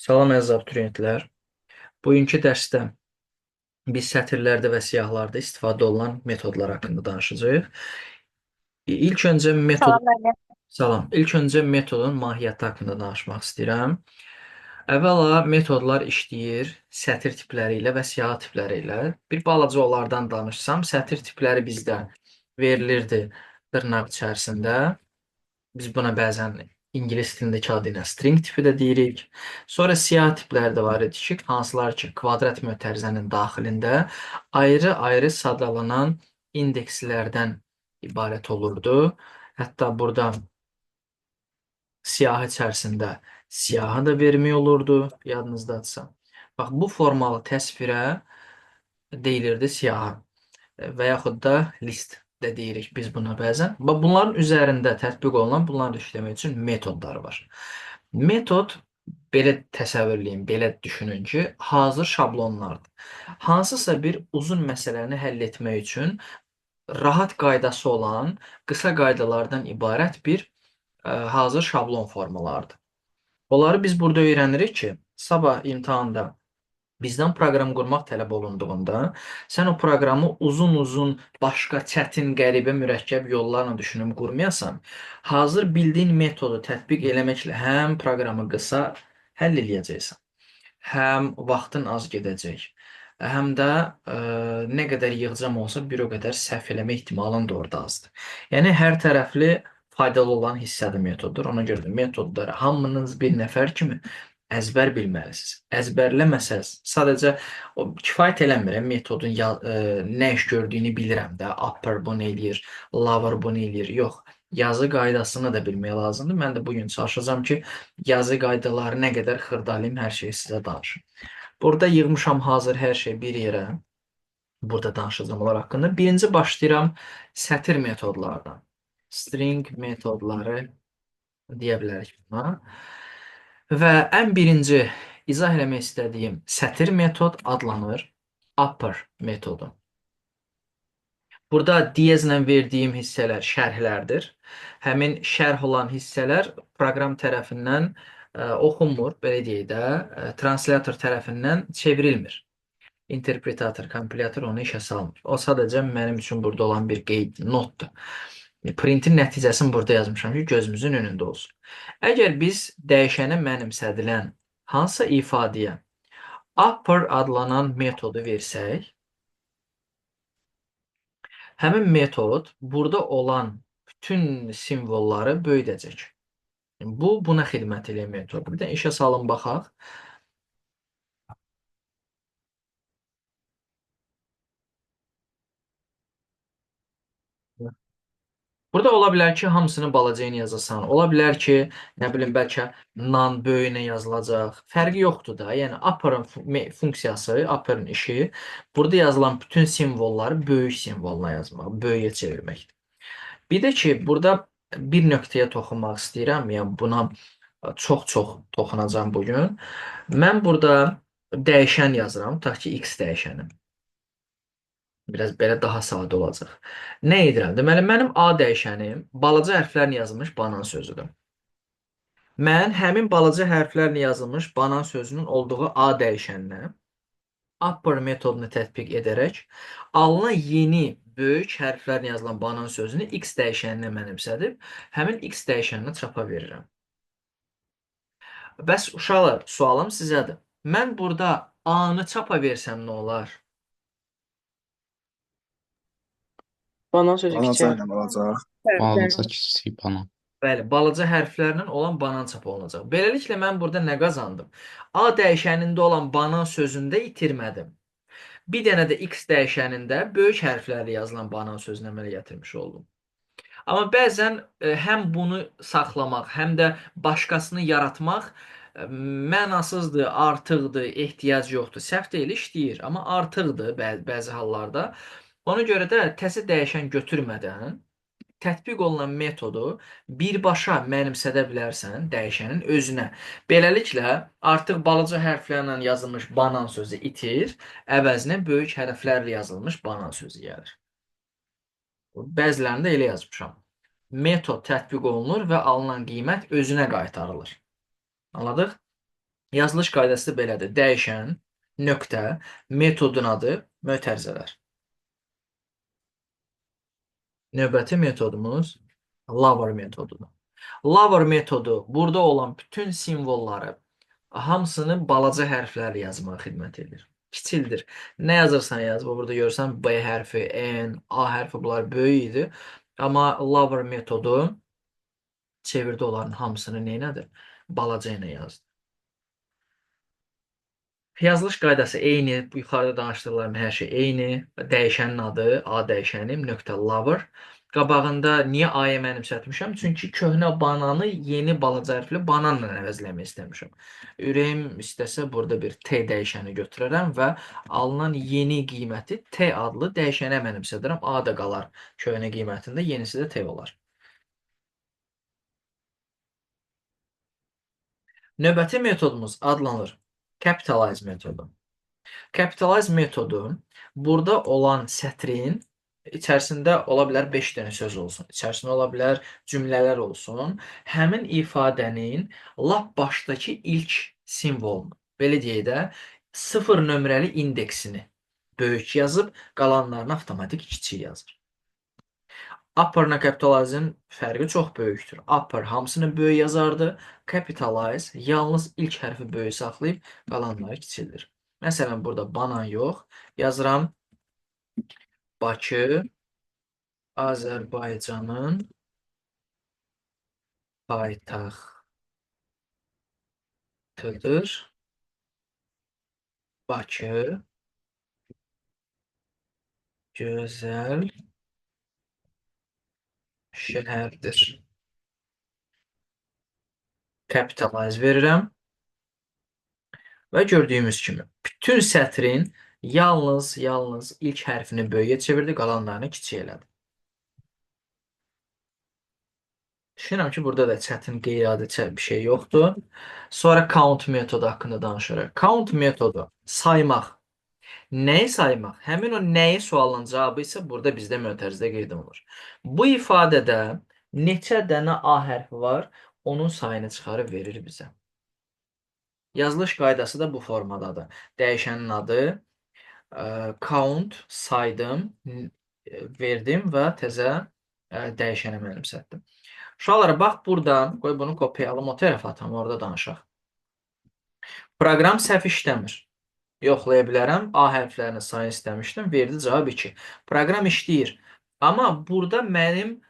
Salam əziz abituriyentlər. Bugünkü dərsdə biz sətirlərdə və siyahılarda istifadə olunan metodlar haqqında danışacağıq. İlk öncə metod Salam müəllim. Salam. İlk öncə metodun mahiyyəti haqqında danışmaq istəyirəm. Əvvəla metodlar işləyir sətir tipləri ilə və siyahı tipləri ilə. Bir balaca onlardan danışsam, sətir tipləri bizdə verilirdi dırnaq içərisində. Biz buna bəzən ingilis dilindəki adı ilə string tipi də deyirik. Sonra siyahı tipləri də var idi ki, hansılar ki, kvadrat mötərizənin daxilində ayrı-ayrı sadalanan indekslərdən ibarət olurdu. Hətta burada siyahı içərisində siyahı da vermək olurdu, yadınızdadırsa. Bax, bu formalı təsvirə deyilirdi siyahı və yaxud da list də deyirik biz buna bəzən. Bax, bunların üzərində tətbiq olunan, bunları işləmək üçün metodlar var. Metod belə təsəvvür eləyin, belə düşünün ki, hazır şablonlardır. Hansısa bir uzun məsələni həll etmək üçün rahat qaydası olan qısa qaydalardan ibarət bir hazır şablon formalarıdır. Onları biz burada öyrənirik ki, sabah imtahanda bizdən proqram qurmaq tələb olunduğunda sən o proqramı uzun-uzun başqa çətin, qəribə, mürəkkəb yollarla düşünüb qurmayasan, hazır bildiyin metodu tətbiq eləməklə həm proqramı qısa həll eləyəcəksən, həm vaxtın az gedəcək, həm də nə qədər yığcam olsa bir o qədər səhv eləmə ehtimalın da orada azdır. Yəni hər tərəfli faydalı olan hissədir metoddur. Ona görə də metodları hamınız bir nəfər kimi əzbər bilməlisiniz. Əzbərləməsəz, sadəcə o kifayət eləmir. Metodun nə iş gördüyünü bilirəm də. Upper bunu eləyir, lower bunu eləyir. Yox, yazı qaydasını da bilmək lazımdır. Mən də bu gün çalışacağam ki, yazı qaydaları nə qədər xırdalayım, hər şeyi sizə danışım. Burada yığmışam hazır hər şey bir yerə. Burada danışacağım onlar haqqında. Birinci başlayıram sətir metodlardan. String metodları deyə bilərik buna. Və ən birinci izah eləmək istədiyim sətir metod adlanır upper metodu. Burada diyezlə verdiyim hissələr şərhlərdir. Həmin şərh olan hissələr proqram tərəfindən oxunmur, belə deyək də, translator tərəfindən çevrilmir. İnterpretator, kompilyator onu işə salmır. O sadəcə mənim üçün burada olan bir qeyd, notdur. Printin nəticəsini burada yazmışam ki, gözümüzün önündə olsun. Əgər biz dəyişənə mənimsədilən hansısa ifadəyə upper adlanan metodu versək, həmin metod burada olan bütün simvolları böyüdəcək. Bu, buna xidmət eləyən metoddur. Bir də işə salın baxaq. Burada ola bilər ki, hamısını balaca ilə yazasan. Ola bilər ki, nə bilim, bəlkə nan böyüyünə yazılacaq. Fərqi yoxdur da. Yəni upper-ın funksiyası, upper-ın işi burada yazılan bütün simvolları böyük simvolla yazmaq, böyüyə çevirməkdir. Bir də ki, burada bir nöqtəyə toxunmaq istəyirəm. Yəni buna çox-çox toxunacağam bugün. Mən burada dəyişən yazıram, tutaq ki, x dəyişəni. Biraz belə daha sadə olacaq. Nə edirəm? Deməli, mənim A dəyişənim balaca hərflərlə yazılmış banan sözüdür. Mən həmin balaca hərflərlə yazılmış banan sözünün olduğu A dəyişəninə upper metodunu tətbiq edərək alınan yeni böyük hərflərlə yazılan banan sözünü x dəyişəninə mənimsədib, həmin x dəyişəninə çapa verirəm. Bəs uşaqlar, sualım sizədir. Mən burada A-nı çapa versəm nə olar? Banan sözü Balaca kiçik. ilə olacaq. Balaca kiçik banan. Bəli, balaca hərflərlə olan banan çap olunacaq. Beləliklə mən burada nə qazandım? A dəyişənində olan banan sözündə itirmədim. Bir dənə də x dəyişənində böyük hərflərlə yazılan banan sözünü əmələ gətirmiş oldum. Amma bəzən həm bunu saxlamaq, həm də başqasını yaratmaq mənasızdır, artıqdır, ehtiyac yoxdur. Səhv deyil, işləyir, amma artıqdır bəzi hallarda. Ona görə də təzə dəyişən götürmədən tətbiq olunan metodu birbaşa mənimsədə bilərsən dəyişənin özünə. Beləliklə, artıq balaca hərflərlə yazılmış banan sözü itir, əvəzinə böyük hərflərlə yazılmış banan sözü gəlir. Bəzilərində elə yazmışam. Metod tətbiq olunur və alınan qiymət özünə qaytarılır. Anladıq? Yazılış qaydası belədir. Dəyişən, nöqtə, metodun adı, mötərizələr. Növbəti metodumuz lower metodudur. Lower metodu burada olan bütün simvolları hamısını balaca hərflərlə yazmağa xidmət edir. Kiçildir. Nə yazırsan yaz. Burada görürsən B hərfi, N, A hərfi bunlar böyük idi. Amma lower metodu çevirdi onların hamısını neynədir? Balaca ilə yazdı. Yazılış qaydası eyni, bu yuxarıda danışdıqlarım hər şey eyni. Dəyişənin adı A dəyişənim nöqtə lower. Qabağında niyə A-ya mənimsətmişəm? Çünki köhnə bananı yeni balaca hərfli bananla əvəzləmək istəmişəm. Ürəyim istəsə burada bir T dəyişəni götürərəm və alınan yeni qiyməti T adlı dəyişənə mənimsədirəm. A da qalar köhnə qiymətində, yenisi də T olar. Növbəti metodumuz adlanır capitalize metodu. Capitalize metodu burada olan sətrin içərisində ola bilər 5 dənə söz olsun, içərisində ola bilər cümlələr olsun. Həmin ifadənin lap başdakı ilk simvolunu, belə deyək də, 0 nömrəli indeksini böyük yazıb, qalanlarını avtomatik kiçik yazır. Upper-la capitalize-ın fərqi çox böyükdür. Upper hamısını böyük yazardı. Capitalize yalnız ilk hərfi böyük saxlayıb qalanları kiçildir. Məsələn, burada banan yox. Yazıram Bakı Azərbaycanın paytaxtıdır. Bakı gözəl şəhərdir. Capitalize verirəm. Və gördüyümüz kimi bütün sətrin yalnız ilk hərfini böyüyə çevirdi, qalanlarını kiçik elədi. Düşünürəm ki, burada da çətin, qeyri-adi bir şey yoxdur. Sonra count metodu haqqında danışırıq. Count metodu saymaq. Nəyi saymaq? Həmin o nəyi sualının cavabı isə burada bizdə mötərizdə qeyd olunur. Bu ifadədə neçə dənə A hərfi var, onun sayını çıxarıb verir bizə. Yazılış qaydası da bu formadadır. Dəyişənin adı, count saydım, verdim və təzə dəyişənə mənimsətdim. Uşaqlar, bax burada, qoy bunu kopyalım, o tərəfə atam, orada danışaq. Proqram səhv işləmir. Yoxlaya bilərəm. A hərflərinin sayını istəmişdim. Verdi cavab 2. Proqram işləyir. Amma burada mənim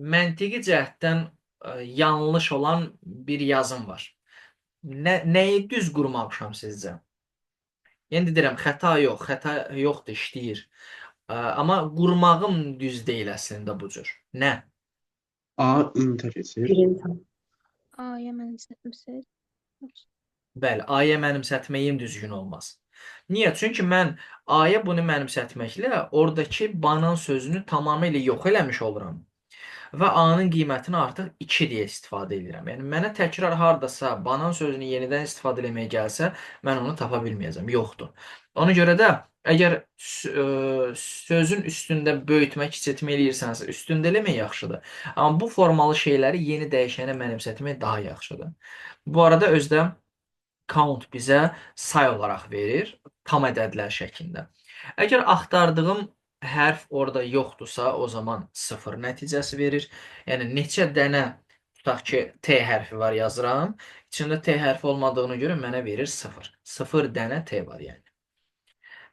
məntiqi cəhətdən yanlış olan bir yazım var. Nəyi düz qurmamışam sizcə? Yəni deyirəm, xəta yox, xəta yoxdur, işləyir. Amma qurmağım düz deyil əslində bu cür. Nə? A intə keçir. A-ya mənimsətmisiniz? Bəli, A-ya mənimsətməyim düzgün olmaz. Niyə? Çünki mən A-ya bunu mənimsətməklə oradakı banan sözünü tamamilə yox eləmiş oluram. Və A-nın qiymətini artıq 2 deyə istifadə edirəm. Yəni mənə təkrar hardasa banan sözünü yenidən istifadə eləməyə gəlsə, mən onu tapa bilməyəcəm. Yoxdur. Ona görə də əgər sözün üstündə böyütmə, kiçiltmə eləyirsənsə, üstündə eləmək yaxşıdır. Amma bu formalı şeyləri yeni dəyişənə mənimsətmək daha yaxşıdır. Bu arada özdə count bizə say olaraq verir, tam ədədlər şəklində. Əgər axtardığım hərf orada yoxdursa, o zaman 0 nəticəsi verir. Yəni neçə dənə tutaq ki, T hərfi var yazıram. İçində T hərfi olmadığına görə mənə verir 0. 0 dənə T var yəni.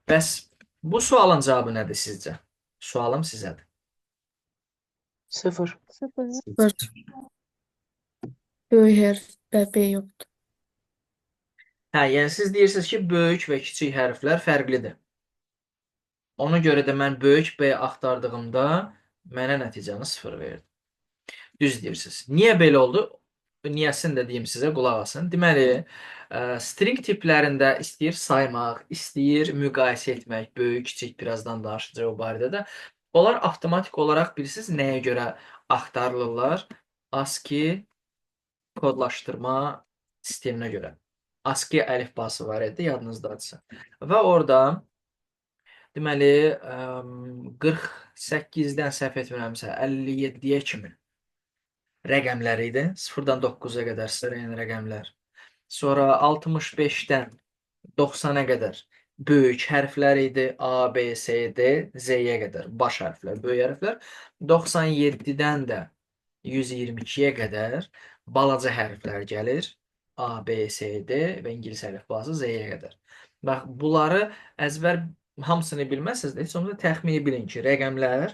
Bəs bu sualın cavabı nədir sizcə? Sualım sizədir. 0. 0. 0. Böyük hərf və B yoxdur. Hə, yəni siz deyirsiniz ki, böyük və kiçik hərflər fərqlidir. Ona görə də mən böyük B axtardığımda mənə nəticəni 0 verdi. Düz deyirsiniz. Niyə belə oldu? Niyəsini də deyim sizə, qulaq asın. Deməli, string tiplərində istəyir saymaq, istəyir müqayisə etmək, böyük, kiçik, birazdan danışacaq o barədə də. Onlar avtomatik olaraq bilirsiniz nəyə görə axtarılırlar? ASCII kodlaşdırma sisteminə görə. ASCII əlifbası var idi, yadınızdadırsa. Və orada deməli 48-dən səhv etmirəmsə 57-yə kimi rəqəmlər idi. 0-dan 9-a qədər sırayan rəqəmlər. Sonra 65-dən 90-a qədər böyük hərflər idi. A, B, C, D, Z-yə qədər baş hərflər, böyük hərflər. 97-dən də 122-yə qədər balaca hərflər gəlir. A, B, C, D və ingilis əlifbası Z-yə qədər. Bax, bunları əzbər hamısını bilməzsiniz də, heç olmasa təxmini bilin ki, rəqəmlər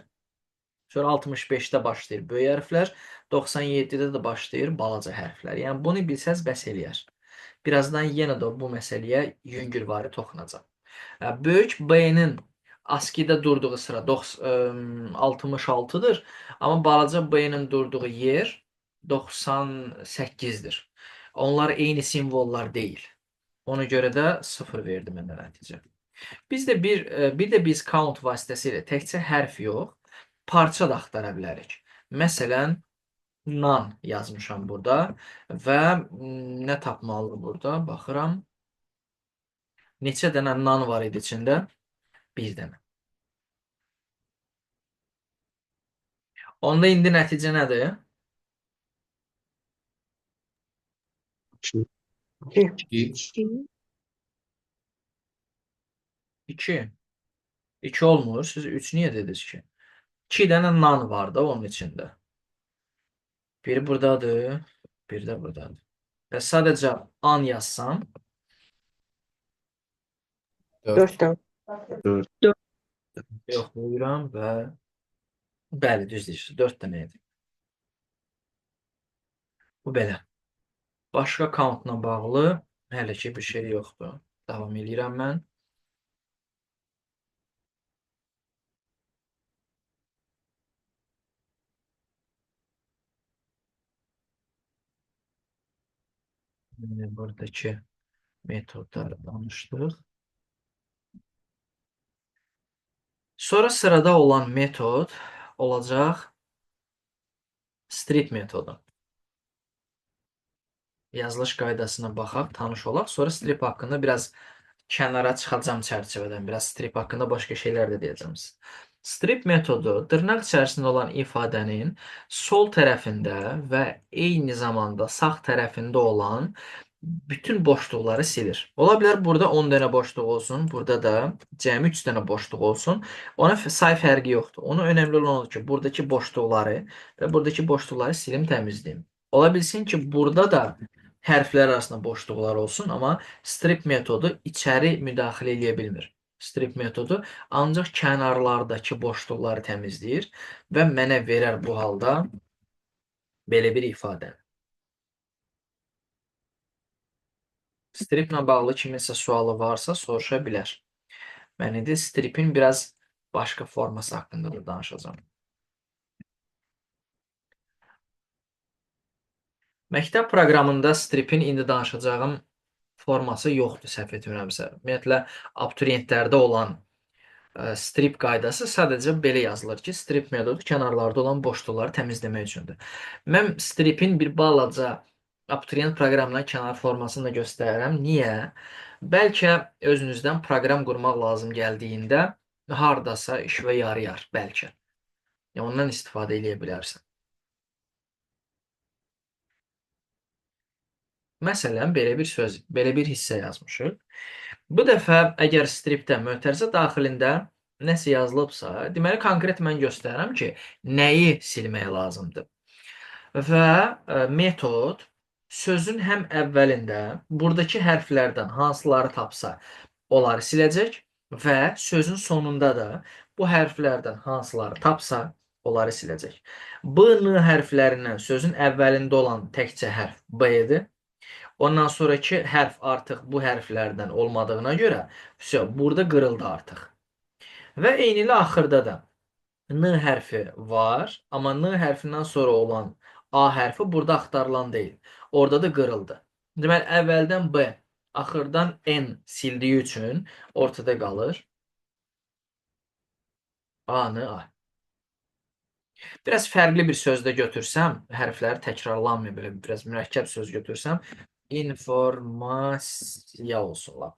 sonra 65-də başlayır böyük hərflər, 97-də də başlayır balaca hərflər. Yəni bunu bilsəz bəs eləyər. Birazdan yenə də bu məsələyə yüngülvari toxunacağam. Böyük B-nin ASCII-də durduğu sıra 66-dır, amma balaca B-nin durduğu yer 98-dir. Onlar eyni simvollar deyil. Ona görə də 0 verdi mənə nəticə. Biz də bir də biz count vasitəsilə təkcə hərf yox, parça da axtara bilərik. Məsələn, nan yazmışam burada və nə tapmalı burada? Baxıram. Neçə dənə nan var idi içində? Bir dənə. Onda indi nəticə nədir? 2. 2. 2. 2. 2 olmur. Siz 3 niyə dediniz ki? 2 dənə nan var da onun içində. Biri buradadır, biri də buradadır. Və sadəcə an yazsam, 4. 4 dənə. 4. yoxlayıram və bəli, düz deyirsiniz, 4 dənə idi. Bu belə. Başqa countla bağlı hələ ki bir şey yoxdur. Davam eləyirəm mən. Buradakı metodları danışdıq. Sonra sırada olan metod olacaq strip metodu. Yazılış qaydasına baxaq, tanış olaq. Sonra strip haqqında biraz kənara çıxacağam çərçivədən. Biraz strip haqqında başqa şeylər də deyəcəm sizə. Strip metodu dırnaq içərisində olan ifadənin sol tərəfində və eyni zamanda sağ tərəfində olan bütün boşluqları silir. Ola bilər burada 10 dənə boşluq olsun, burada da cəmi 3 dənə boşluq olsun. Ona say fərqi yoxdur. Ona önəmli olan odur ki, buradakı boşluqları və buradakı boşluqları silim, təmizləyim. Ola bilsin ki, burada da hərflər arasında boşluqlar olsun, amma strip metodu içəri müdaxilə eləyə bilmir. Strip metodu ancaq kənarlardakı boşluqları təmizləyir və mənə verər bu halda belə bir ifadə. Striplə bağlı kiminsə sualı varsa soruşa bilər. Mən indi stripin biraz başqa forması haqqında da danışacağam. Məktəb proqramında stripin indi danışacağım forması yoxdur, səhv etmirəmsə. Ümumiyyətlə, abituriyentlərdə olan strip qaydası sadəcə belə yazılır ki, strip metodu kənarlarda olan boşluqları təmizləmək üçündür. Mən stripin bir balaca abituriyent proqramından kənar formasını da göstərirəm. Niyə? Bəlkə özünüzdən proqram qurmaq lazım gəldiyində hardasa işvə yarayar, bəlkə. Yəni, ondan istifadə eləyə bilərsən. Məsələn, belə bir söz, belə bir hissə yazmışıq. Bu dəfə əgər stripdə mötərizə daxilində nəsə yazılıbsa, deməli konkret mən göstərirəm ki, nəyi silmək lazımdır. Və metod sözün həm əvvəlində buradakı hərflərdən hansıları tapsa, onları siləcək və sözün sonunda da bu hərflərdən hansıları tapsa, onları siləcək. B, N hərflərindən sözün əvvəlində olan təkcə hərf B-dir. Ondan sonraki hərf artıq bu hərflərdən olmadığına görə, vəsə, burada qırıldı artıq. Və eynilə axırda da N hərfi var, amma N hərfindən sonra olan A hərfi burada axtarılan deyil. Orada da qırıldı. Deməli, əvvəldən B, axırdan N sildiyi üçün ortada qalır A, N, A. Biraz fərqli bir sözdə götürsəm, hərfləri təkrarlanmıyor, belə biraz mürəkkəb söz götürsəm, informasiya olsun lap.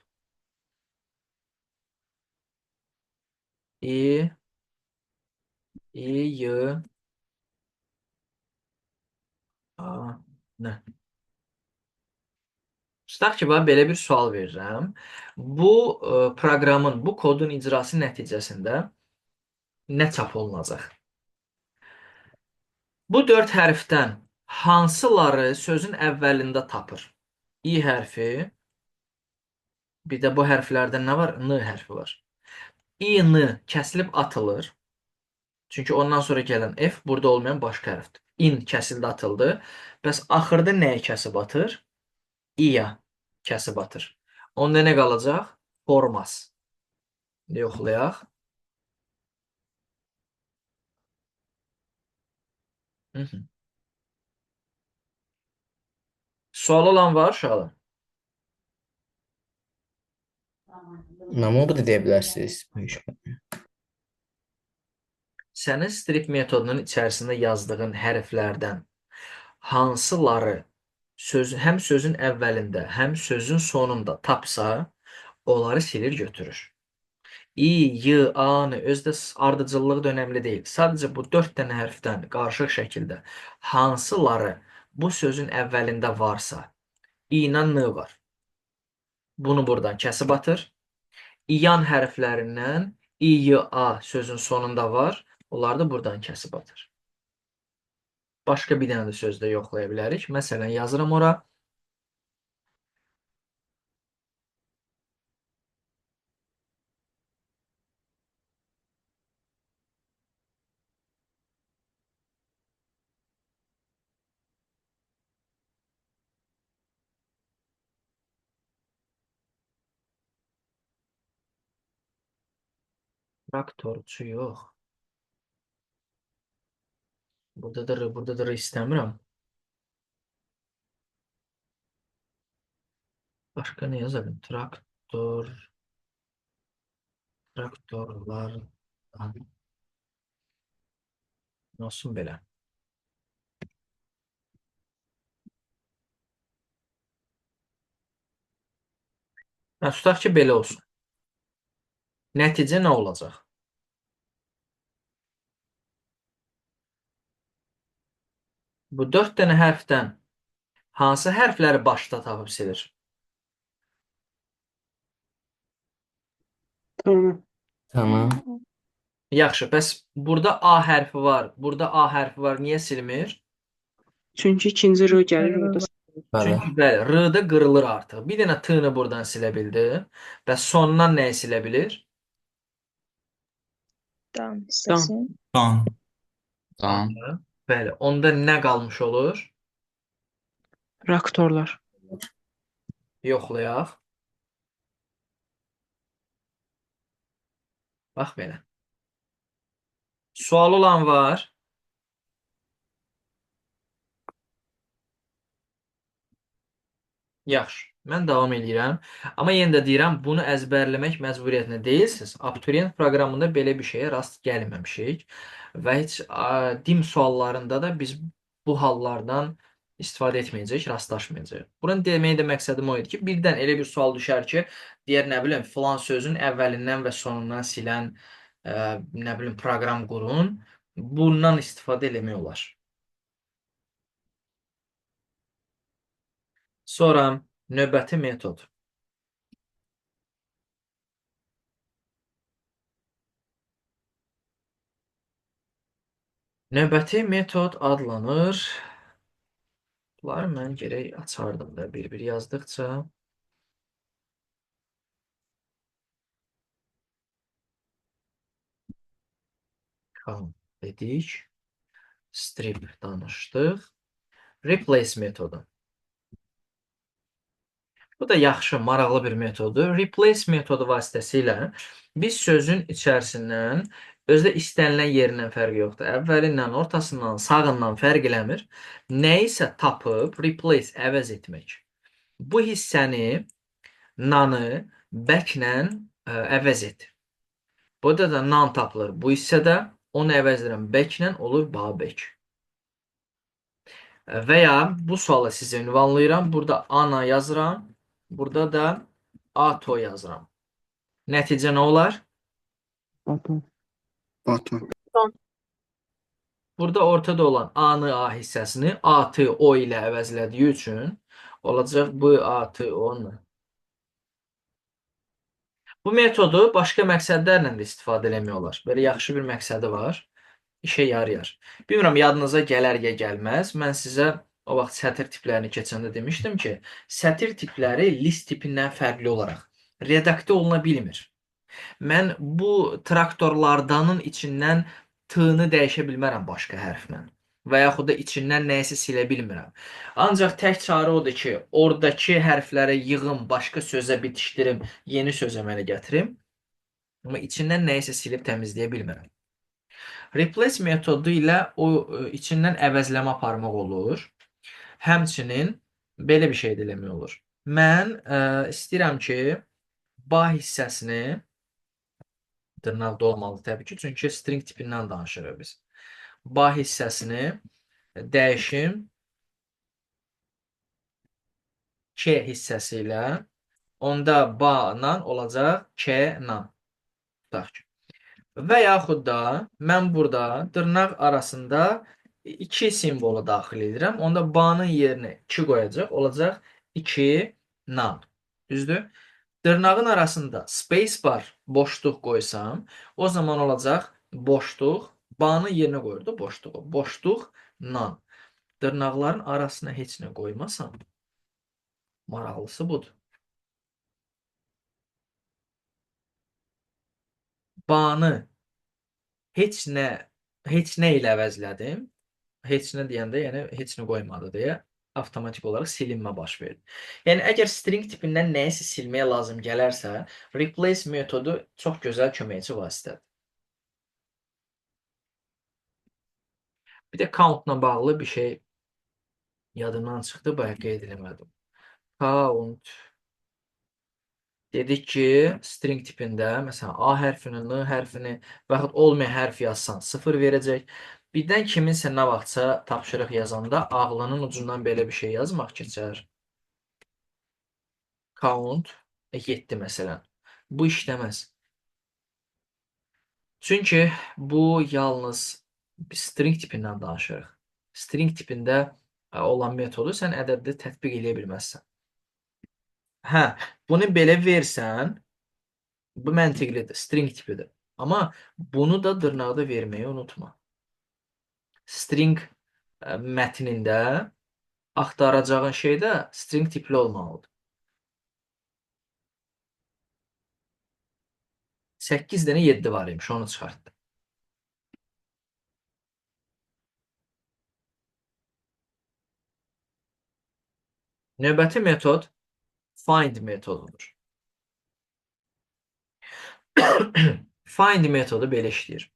I, I, Y, A, N. Tutaq ki, bax, belə bir sual verirəm. Bu proqramın, bu kodun icrası nəticəsində nə çap olunacaq? Bu 4 hərfdən hansıları sözün əvvəlində tapır? İ hərfi, bir də bu hərflərdən nə var? N hərfi var. İ, N kəsilib atılır. Çünki ondan sonra gələn F burada olmayan başqa hərfdir. İn kəsildi, atıldı. Bəs axırda nəyi kəsib atır? İya kəsib atır. Onda nə qalacaq? Formas. Yoxlayaq. Hı -hı. Sual olan var uşaqlar? Nə oldu deyə bilərsiniz? Bu iş. Sənin strip metodunun içərisində yazdığın hərflərdən hansıları həm sözün əvvəlində, həm sözün sonunda tapsa, onları silir götürür. İ, Y, A, N özü də ardıcıllığı da önəmli deyil. Sadəcə bu 4 dənə hərfdən qarışıq şəkildə hansıları bu sözün əvvəlində varsa, İ ilə N var. Bunu buradan kəsib atır. İyan hərflərindən İ, Y, A sözün sonunda var. Onları da buradan kəsib atır. Başqa bir dənə də sözdə yoxlaya bilərik. Məsələn, yazıram ora. Traktorçu yox. Burada da R, burada da R istəmirəm. Başqa nə yaza bilərəm? Traktor, traktorlardan. Olsun belə. Hə, tutaq ki, belə olsun. Nəticə nə olacaq? Bu 4 dənə hərfdən hansı hərfləri başda tapıb silir? Tamam. Tamam. Yaxşı, bəs burada A hərfi var, burada A hərfi var, niyə silmir? Çünki ikinci R gəlir orada. Bəli. Çünki bəli, R-da qırılır artıq. Bir dənə T-ni buradan silə bildi. Bəs sondan nəyi silə bilir? Dan hissəsi. Dan. Dan. Bəli, onda nə qalmış olur? Raktorlar. Yoxlayaq. Bax belə. Sual olan var? Yaxşı, mən davam eləyirəm. Amma yenə də deyirəm, bunu əzbərləmək məcburiyyətində deyilsiniz. Abituriyent proqramında belə bir şeyə rast gəlməmişik və heç DİM suallarında da biz bu hallardan istifadə etməyəcəyik, rastlaşmayacağıq. Bunu deməyə də məqsədim o idi ki, birdən elə bir sual düşər ki, deyər, nə bilim, filan sözün əvvəlindən və sonundan silən, nə bilim, proqram qurun. Bundan istifadə eləmək olar. Sonra növbəti metod. Növbəti metod adlanır. Bunları mən gərək açardım da bir-bir yazdıqca. Count dedik. Strip danışdıq. Replace metodu. Bu da yaxşı, maraqlı bir metoddur. Replace metodu vasitəsilə biz sözün içərisindən özdə istənilən yerindən fərqi yoxdur. Əvvəlindən, ortasından, sağından fərq eləmir. Nəyisə tapıb replace, əvəz etmək. Bu hissəni, nanı bəklə əvəz et. Burada da nan tapılır. Bu hissədə onu əvəz edirəm. Bəklə olur babək. Və ya bu sualı sizə ünvanlayıram. Burada ana yazıram. Burada da ato yazıram. Nəticə nə olar? Atom. Atom. Burada ortada olan A-nı A hissəsini A, T, O ilə əvəzlədiyi üçün Olacaq B, A, T, O, N. Bu metodu başqa məqsədlərlə də istifadə eləmək olar. Belə yaxşı bir məqsədi var. İşə yarayar. Bilmirəm, yadınıza gələr ya gəlməz. Mən sizə o vaxt sətir tiplərini keçəndə demişdim ki, sətir tipləri list tipindən fərqli olaraq redaktə oluna bilmir. Mən bu traktorlardanın içindən T-nı dəyişə bilmərəm başqa hərflə və yaxud da içindən nəyisə silə bilmirəm. Ancaq tək çarə odur ki, oradakı hərfləri yığım, başqa sözə bitişdirim, yeni söz əmələ gətirim. Amma içindən nəyisə silib təmizləyə bilmirəm. Replace metodu ilə o içindən əvəzləmə aparmaq olur. Həmçinin belə bir şey də eləmək olur. Mən istəyirəm ki, ba hissəsini dırnaqda olmalı təbii ki, çünki string tipindən danışırıq biz. Ba hissəsini dəyişim K hissəsi ilə, onda ba-nan olacaq K-nan. Tutaq ki. Və yaxud da mən burada dırnaq arasında iki simvolu daxil edirəm. Onda ba-nın yerinə 2 qoyacaq, olacaq 2 nan. Düzdür? Dırnağın arasında space bar, boşluq qoysam, o zaman olacaq boşluq, ba-nın yerinə qoyurdu boşluğu. Boşluq nan. Dırnaqların arasına heç nə qoymasam, maraqlısı budur. Ba-nı heç nə ilə əvəzlədim. Heç nə deyəndə, yəni heç nə qoymadı deyə avtomatik olaraq silinmə baş verdi. Yəni əgər string tipindən nəyisə silməyə lazım gələrsə, replace metodu çox gözəl köməkçi vasitədir. Bir də count-la bağlı bir şey yadımdan çıxdı, bayaq qeyd eləmədim. Count dedik ki, string tipində məsələn A hərfini, N hərfini və yaxud olmayan hərf yazsan 0 verəcək. Birdən kiminsə nə vaxtsa tapşırıq yazanda ağlının ucundan belə bir şey yazmaq keçər. Count 7 məsələn. Bu işləməz. Çünki bu yalnız string tipindən danışırıq. String tipində olan metodu sən ədəddə tətbiq eləyə bilməzsən. Hə, bunu belə versən, bu məntiqlidir, string tipidir. Amma bunu da dırnaqda verməyi unutma. String mətnində axtaracağın şey də string tipli olmalıdır. 8 dənə 7 var imiş, onu çıxartdım. Növbəti metod find metodudur. Find metodu belə işləyir.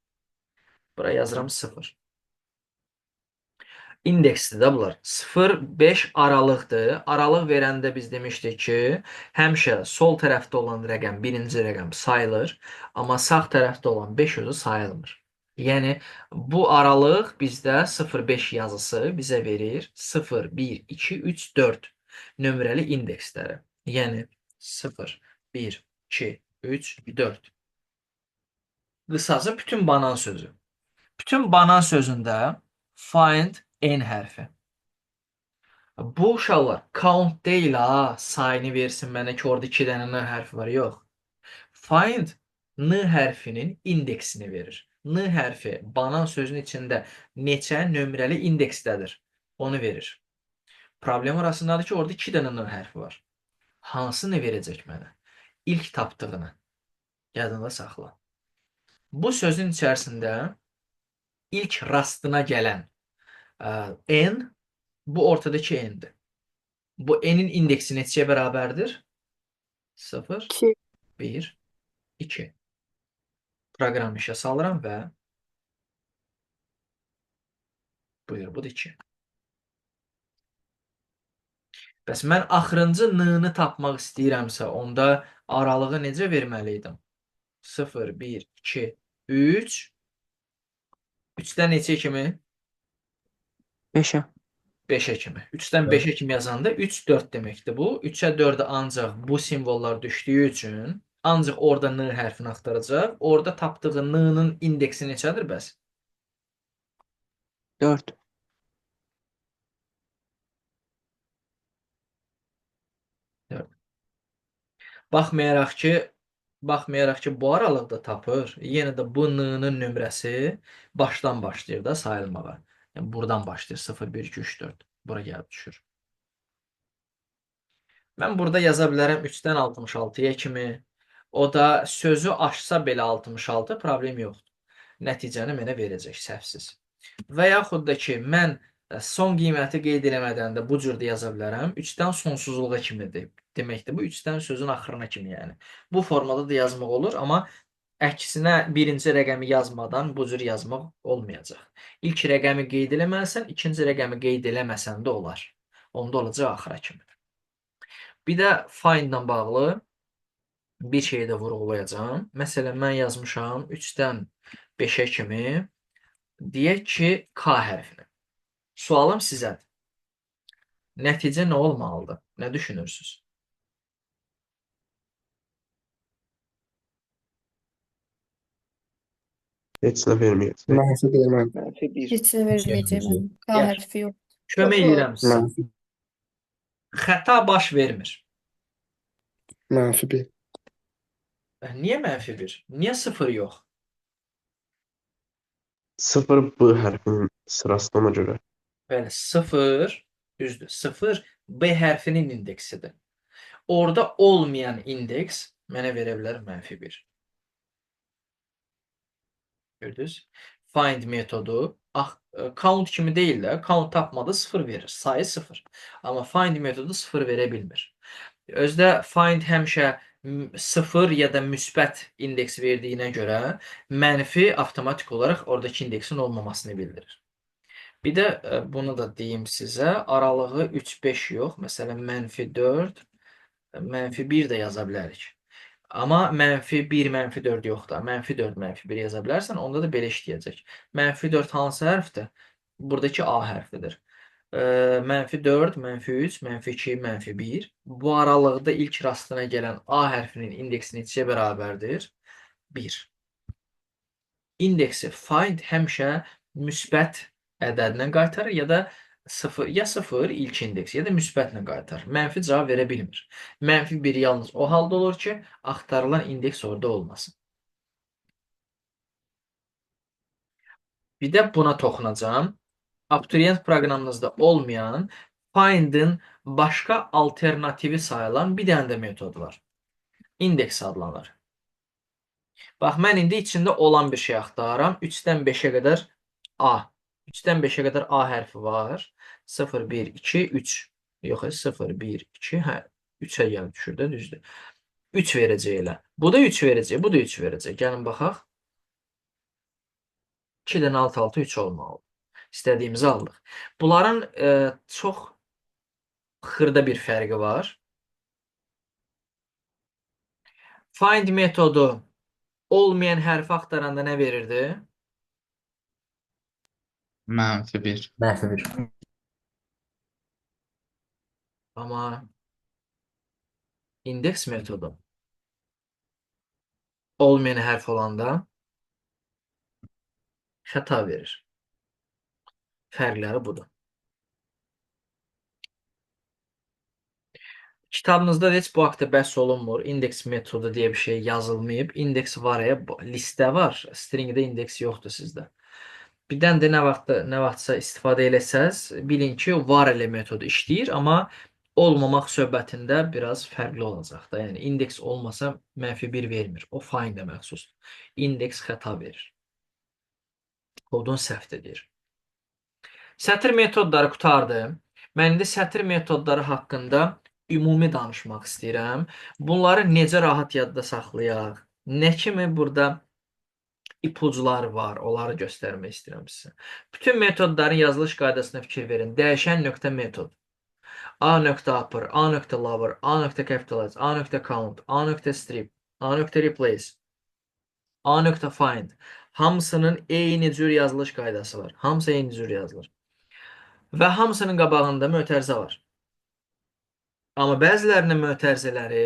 Bura yazıram 0. İndeksdir də bunlar. 0, 5 aralıqdır. Aralıq verəndə biz demişdik ki, həmişə sol tərəfdə olan rəqəm birinci rəqəm sayılır, amma sağ tərəfdə olan 5 özü sayılmır. Yəni bu aralıq bizdə 0,5 yazısı bizə verir 0, 1, 2, 3, 4 nömrəli indeksləri. Yəni 0, 1, 2, 3, 4. Qısası bütün banan sözü. Bütün banan sözündə find N hərfi. Bu uşaqlar count deyil ha, sayını versin mənə ki, orada 2 dənə N hərfi var. Yox. Find N hərfinin indeksini verir. N hərfi banan sözünün içində neçə nömrəli indeksdədir, onu verir. Problem orasındadır ki, orada 2 dənə N hərfi var. Hansını verəcək mənə? İlk tapdığını. Yadında saxla. Bu sözün içərisində ilk rastına gələn N, bu ortadakı N'dir. Bu N'in indeksi neçəyə bərabərdir? 0, 2. 1, 2. Proqram işə salıram və buyur, bu da 2. Bəs mən axırıncı N-ni tapmaq istəyirəmsə, onda aralığı necə verməli idim? 0, 1, 2, 3. 3-dən neçə kimi? 5-ə. 5-ə kimi. 3-dən 5-ə kimi yazanda 3, 4 deməkdir bu. 3-ə 4-ə ancaq bu simvollar düşdüyü üçün ancaq orada N hərfini axtaracaq. Orada tapdığı N-nın indeksi neçədir bəs? 4. Baxmayaraq ki, bu aralıqda tapır, yenə də bu N-nın nömrəsi başdan başlayır da sayılmağa. Yəni buradan başlayır 0, 1, 2, 3, 4. Bura gəlib düşür. Mən burada yaza bilərəm 3-dən 66-ya kimi. O da sözü aşsa belə 66 problem yoxdur. Nəticəni mənə verəcək səhvsiz. Və yaxud da ki, mən son qiyməti qeyd eləmədən də bu cür də yaza bilərəm. 3-dən sonsuzluğa kimi deməkdir. Bu 3-dən sözün axırına kimi yəni. Bu formada da yazmaq olur, amma əksinə birinci rəqəmi yazmadan bu cür yazmaq olmayacaq. İlk rəqəmi qeyd eləməlisən, ikinci rəqəmi qeyd eləməsən də olar. Onda olacaq axıra kimi. Bir də find-la bağlı bir şeyi də vurğulayacağam. Məsələn, mən yazmışam 3-dən 5-ə kimi. Deyək ki, K hərfini. Sualım sizədir. Nəticə nə olmalıdır? Nə düşünürsünüz? Heç nə verməyəcək. Mənfi bir mənfi. Mənfi 1. Heç nə verməyəcək mənə. K Yaxşı. hərfi yox. Kömək eləyirəm sizə. Mənfi. Xəta baş vermir. Mənfi bir. Niyə mənfi 1? Niyə 0 yox? 0 B hərfinin sırasına ona görə. Bəli, 0, düzdür. 0 B hərfinin indeksidir. Orada olmayan indeks mənə verə bilər mənfi 1. Gördünüz? Find metodu count kimi deyil də, count tapmadı 0 verir. Sayı 0. Amma find metodu 0 verə bilmir. Özdə find həmişə 0 ya da müsbət indeks verdiyinə görə mənfi avtomatik olaraq oradakı indeksin olmamasını bildirir. Bir də bunu da deyim sizə, aralığı 3-5 yox, məsələn mənfi 4, mənfi 1 də yaza bilərik. Amma mənfi 1, mənfi 4 yox da, mənfi 4, mənfi 1 yaza bilərsən, onda da belə işləyəcək. Mənfi 4 hansı hərfdir? Buradakı A hərfidir. Mənfi 4, mənfi 3, mənfi 2, mənfi 1. Bu aralıqda ilk rastına gələn A hərfinin indeksi neçəyə bərabərdir? 1. İndeksi find həmişə müsbət ədədlə qaytarır ya da 0, ya 0 ilk indeks ya da müsbətlə qaytarır. Mənfi cavab verə bilmir. Mənfi 1 yalnız o halda olur ki, axtarılan indeks orada olmasın. Bir də buna toxunacağam. Abituriyent proqramınızda olmayan find-ın başqa alternativi sayılan bir dənə də metod var. İndeks adlanır. Bax, mən indi içində olan bir şey axtarıram. 3-dən 5-ə qədər A. 3-dən 5-ə qədər A hərfi var. 0, 1, 2, 3. Yox, 0, 1, 2, hə, 3-ə gəlib düşür də, düzdür. 3 verəcək elə. Bu da 3 verəcək, bu da 3 verəcək. Gəlin baxaq. 2 dənə alt alta 3 olmalıdır. İstədiyimizi aldıq. Bunların çox xırda bir fərqi var. Find metodu olmayan hərfi axtaranda nə verirdi? Mənfi 1. Mənfi 1. Amma indeks metodu olmayan hərf olanda xəta verir. Fərqləri budur. Kitabınızda da heç bu haqda bəhs olunmur. İndeks metodu deyə bir şey yazılmayıb. İndeks var ya, listə var. Stringdə indeks yoxdur sizdə. Birdən də nə vaxtsa istifadə eləsəz, bilin ki, var elə metodu işləyir, amma olmamaq söhbətində biraz fərqli olacaq da. Yəni indeks olmasa mənfi 1 vermir. O find-ə məxsusdur. İndeks xəta verir. Kodun səhv edir. Sətir metodları qurtardı. Mən indi sətir metodları haqqında ümumi danışmaq istəyirəm. Bunları necə rahat yadda saxlayaq? Nə kimi burada ipucları var, onları göstərmək istəyirəm sizə. Bütün metodların yazılış qaydasına fikir verin. Dəyişən nöqtə metod. A nöqtə upper, A nöqtə lower, A nöqtə capitalize, A nöqtə count, A nöqtə strip, A nöqtə replace, A nöqtə find. Hamısının eyni cür yazılış qaydası var. Hamısı eyni cür yazılır. Və hamısının qabağında mötərizə var. Amma bəzilərinin mötərizələri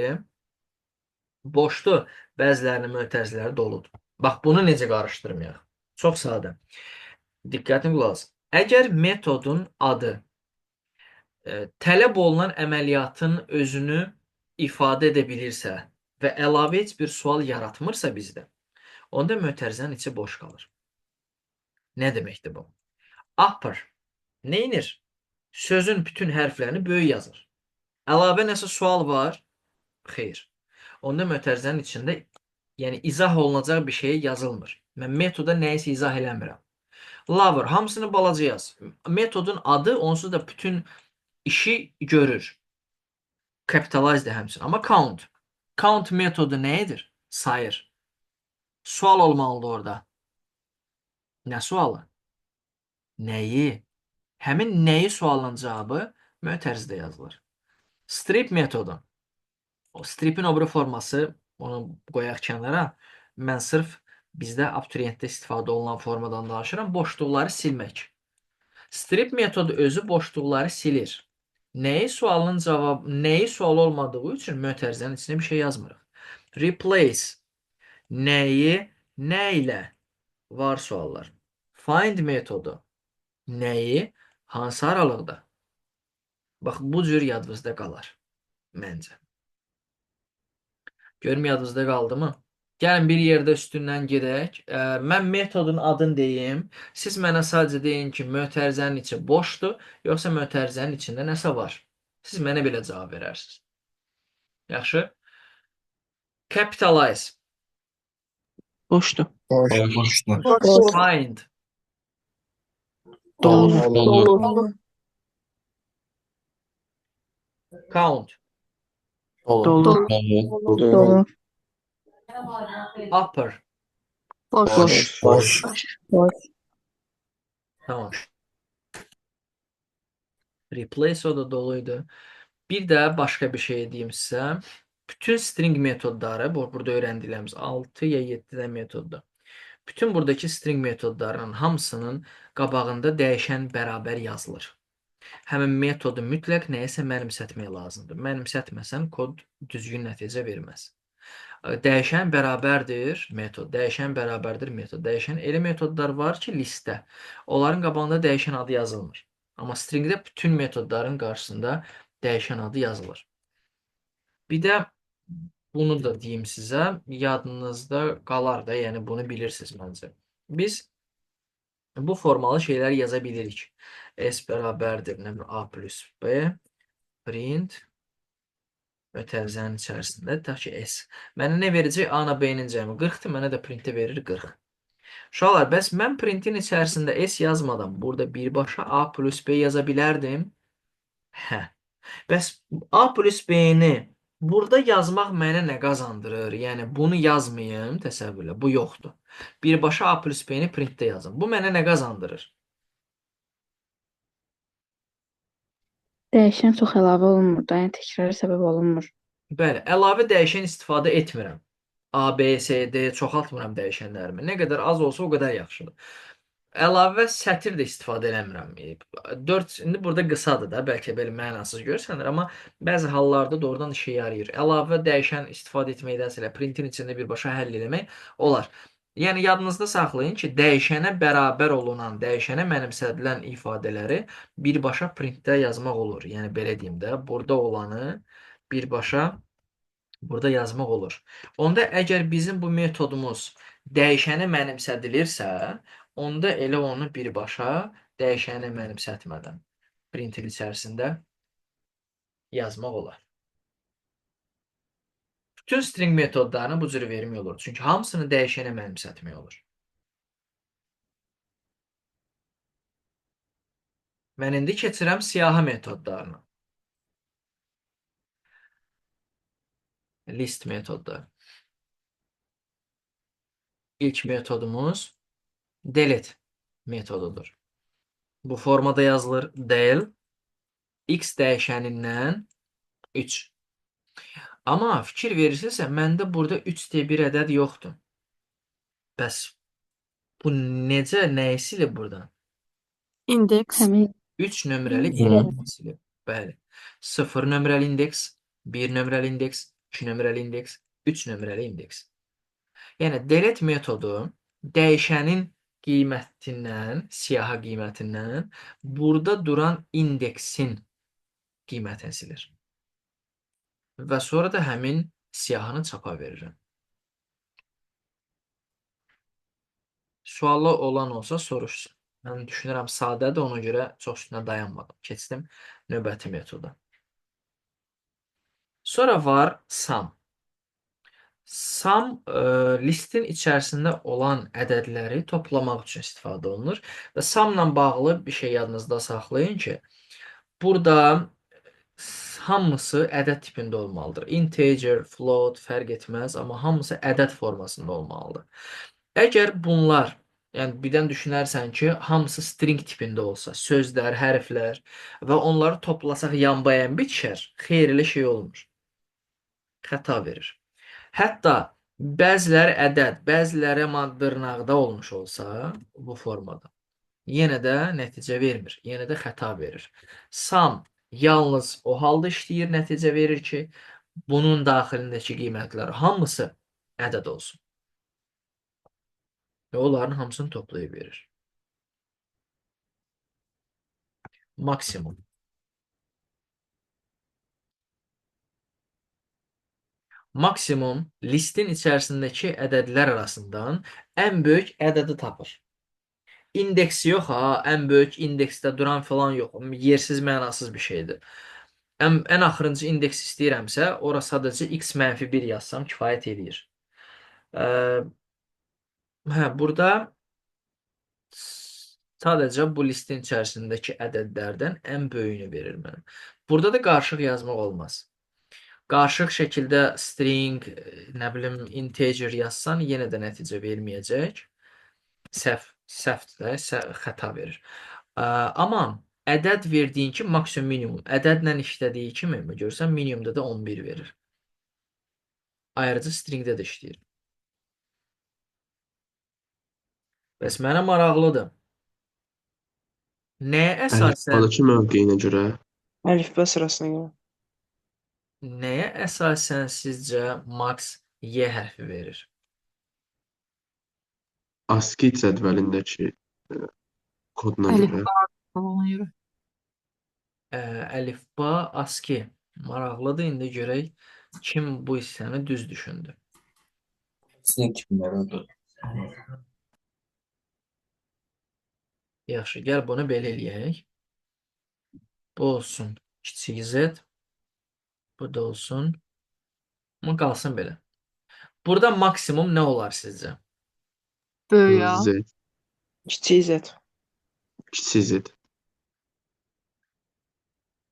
boşdur, bəzilərinin mötərizələri doludur. Bax, bunu necə qarışdırmayaq? Çox sadə. Diqqətini qulaq asın. Əgər metodun adı tələb olunan əməliyyatın özünü ifadə edə bilirsə və əlavə heç bir sual yaratmırsa bizdə, onda mötərizənin içi boş qalır. Nə deməkdir bu? Upper nə edir? Sözün bütün hərflərini böyük yazır. Əlavə nəsə sual var? Xeyr. Onda mötərizənin içində, yəni izah olunacaq bir şey yazılmır. Mən metoda nəyisə izah eləmirəm. Lower, hamısını balaca yaz. Metodun adı onsuz da bütün işi görür. Capitalize də həmçinin. Amma count. Count metodu nə edir? Sayır. Sual olmalıdır orada. Nə sualı? Nəyi? Həmin nəyi sualının cavabı mötərizdə yazılır. Strip metodu. O stripin o biri forması, onu qoyaq kənara. Mən sırf bizdə abituriyentdə istifadə olunan formadan danışıram. Boşluqları silmək. Strip metodu özü boşluqları silir. Nəyi sualının cavabı, nəyi sual olmadığı üçün mötərizənin içinə bir şey yazmırıq. Replace. Nəyi, nə ilə var suallar. Find metodu. Nəyi, hansı aralıqda? Bax, bu cür yadınızda qalar, məncə. Görüm yadınızda qaldı mı? Gəlin bir yerdə üstündən gedək. Mən metodun adını deyim. Siz mənə sadəcə deyin ki, mötərizənin içi boşdur, yoxsa mötərizənin içində nəsə var. Siz mənə belə cavab verərsiniz. Yaxşı. Capitalize. Boşdur. Boş. Boşdur. Boş. Find. Dolu. Dolu. Dolu. Count. Dolu. Dolu. Dolu. Dolu. Upper. Boş. Boş. Boş. Boş. Tamam. Replace o da doluydu. Bir də başqa bir şey deyim sizə. Bütün string metodları, burada öyrəndiklərimiz 6 ya 7-dən metoddur. Bütün buradakı string metodlarının hamısının qabağında dəyişən bərabər yazılır. Həmin metodu mütləq nəyəsə mənimsətmək lazımdır. Mənimsətməsən kod düzgün nəticə verməz. Dəyişən bərabərdir metod, dəyişən bərabərdir metod. Dəyişən elə metodlar var ki, listə. Onların qabağında dəyişən adı yazılmır. Amma stringdə bütün metodların qarşısında dəyişən adı yazılır. Bir də bunu da deyim sizə, yadınızda qalar da, yəni bunu bilirsiniz məncə. Biz bu formalı şeylər yaza bilirik. S bərabərdir, nə bilim, A plus B, print, mötərizənin içərisində, tutaq ki, S. Mənə nə verəcək? A ilə B-nin cəmi 40-dır, mənə də printə verir 40. Uşaqlar, bəs mən printin içərisində S yazmadan burada birbaşa A plus B yaza bilərdim? Hə. Bəs A plus B-ni burada yazmaq mənə nə qazandırır? Yəni bunu yazmayım, təsəvvürlə, bu yoxdur. Birbaşa A plus B-ni printdə yazım. Bu mənə nə qazandırır? Dəyişən çox əlavə olunmur da, yəni təkrara səbəb olunmur. Bəli, əlavə dəyişən istifadə etmirəm. A, B, C, D çoxaltmıram dəyişənlərimi. Nə qədər az olsa o qədər yaxşıdır. Əlavə sətir də istifadə eləmirəm. 4 indi burada qısadır da, bəlkə belə mənasız görsənir, amma bəzi hallarda doğrudan işə yarayır. Əlavə dəyişən istifadə etməkdənsə elə printin içində birbaşa həll eləmək olar. Yəni yadınızda saxlayın ki, dəyişənə bərabər olunan, dəyişənə mənimsədilən ifadələri birbaşa printdə yazmaq olur. Yəni belə deyim də, burada olanı birbaşa burada yazmaq olur. Onda əgər bizim bu metodumuz dəyişənə mənimsədilirsə, onda elə onu birbaşa dəyişənə mənimsətmədən printin içərisində yazmaq olar. Bütün string metodlarını bu cür vermək olur. Çünki hamısını dəyişənə mənimsətmək olur. Mən indi keçirəm siyahı metodlarına. List metodları. İlk metodumuz delete metodudur. Bu formada yazılır del x dəyişənindən 3. Amma fikir verirsinizsə, məndə burada 3 deyə bir ədəd yoxdur. Bəs bu necə, nəyi silib buradan? İndeks. Həmin 3 nömrəli indeks silib. Bəli. 0 nömrəli indeks, 1 nömrəli indeks, 2 nömrəli indeks, 3 nömrəli indeks. Yəni delete metodu dəyişənin qiymətindən, siyahı qiymətindən burada duran indeksin qiymətini silir. Və sonra da həmin siyahını çapa verirəm. Sualı olan olsa soruşsun. Mən düşünürəm sadədir, ona görə çox üstünə dayanmadım. Keçdim növbəti metoda. Sonra var sum. Sum listin içərisində olan ədədləri toplamaq üçün istifadə olunur. Və sumla bağlı bir şey yadınızda saxlayın ki, burada hamısı ədəd tipində olmalıdır. Integer, float fərq etməz, amma hamısı ədəd formasında olmalıdır. Əgər bunlar, yəni birdən düşünərsən ki, hamısı string tipində olsa, sözlər, hərflər və onları toplasaq yanbayan bitişər, xeyirli şey olmur. Xəta verir. Hətta bəziləri ədəd, bəziləri amma dırnaqda olmuş olsa bu formada, yenə də nəticə vermir, yenə də xəta verir. Sum yalnız o halda işləyir, nəticə verir ki, bunun daxilindəki qiymətlər hamısı ədəd olsun. Və onların hamısını toplayıb verir. Maksimum. Maksimum listin içərisindəki ədədlər arasından ən böyük ədədi tapır. İndeksi yox ha, ən böyük indeksdə duran falan yox. Yersiz, mənasız bir şeydir. Ən axırıncı indeks istəyirəmsə, ora sadəcə x mənfi 1 yazsam kifayət eləyir. Burada sadəcə bu listin içərisindəki ədədlərdən ən böyüyünü verir mənə. Burada da qarışıq yazmaq olmaz. Qarışıq şəkildə string, nə bilim, integer yazsan yenə də nəticə verməyəcək. Səhvdir də, xəta verir. Amma ədəd verdiyin kimi maksimum minimum. Ədədlə işlədiyi kimi görürsən minimumda da 11 verir. Ayrıca stringdə də işləyir. Bəs mənə maraqlıdır. Nəyə əsasən Əlifbadakı mövqeyinə görə. Əlifba sırasına görə. Nəyə əsasən sizcə max Y hərfi verir? ASCII cədvəlindəki koduna görə. Əlifba ona görə. Əlifba ASCII. Maraqlıdır. İndi görək kim bu hissəni düz düşündü. String tipində. Yaxşı, gəl bunu belə eləyək. Bu olsun kiçik Z. Bu da olsun. Amma qalsın belə. Burada maksimum nə olar sizcə? Böyük A. Z. Kiçik Z. Kiçik Z.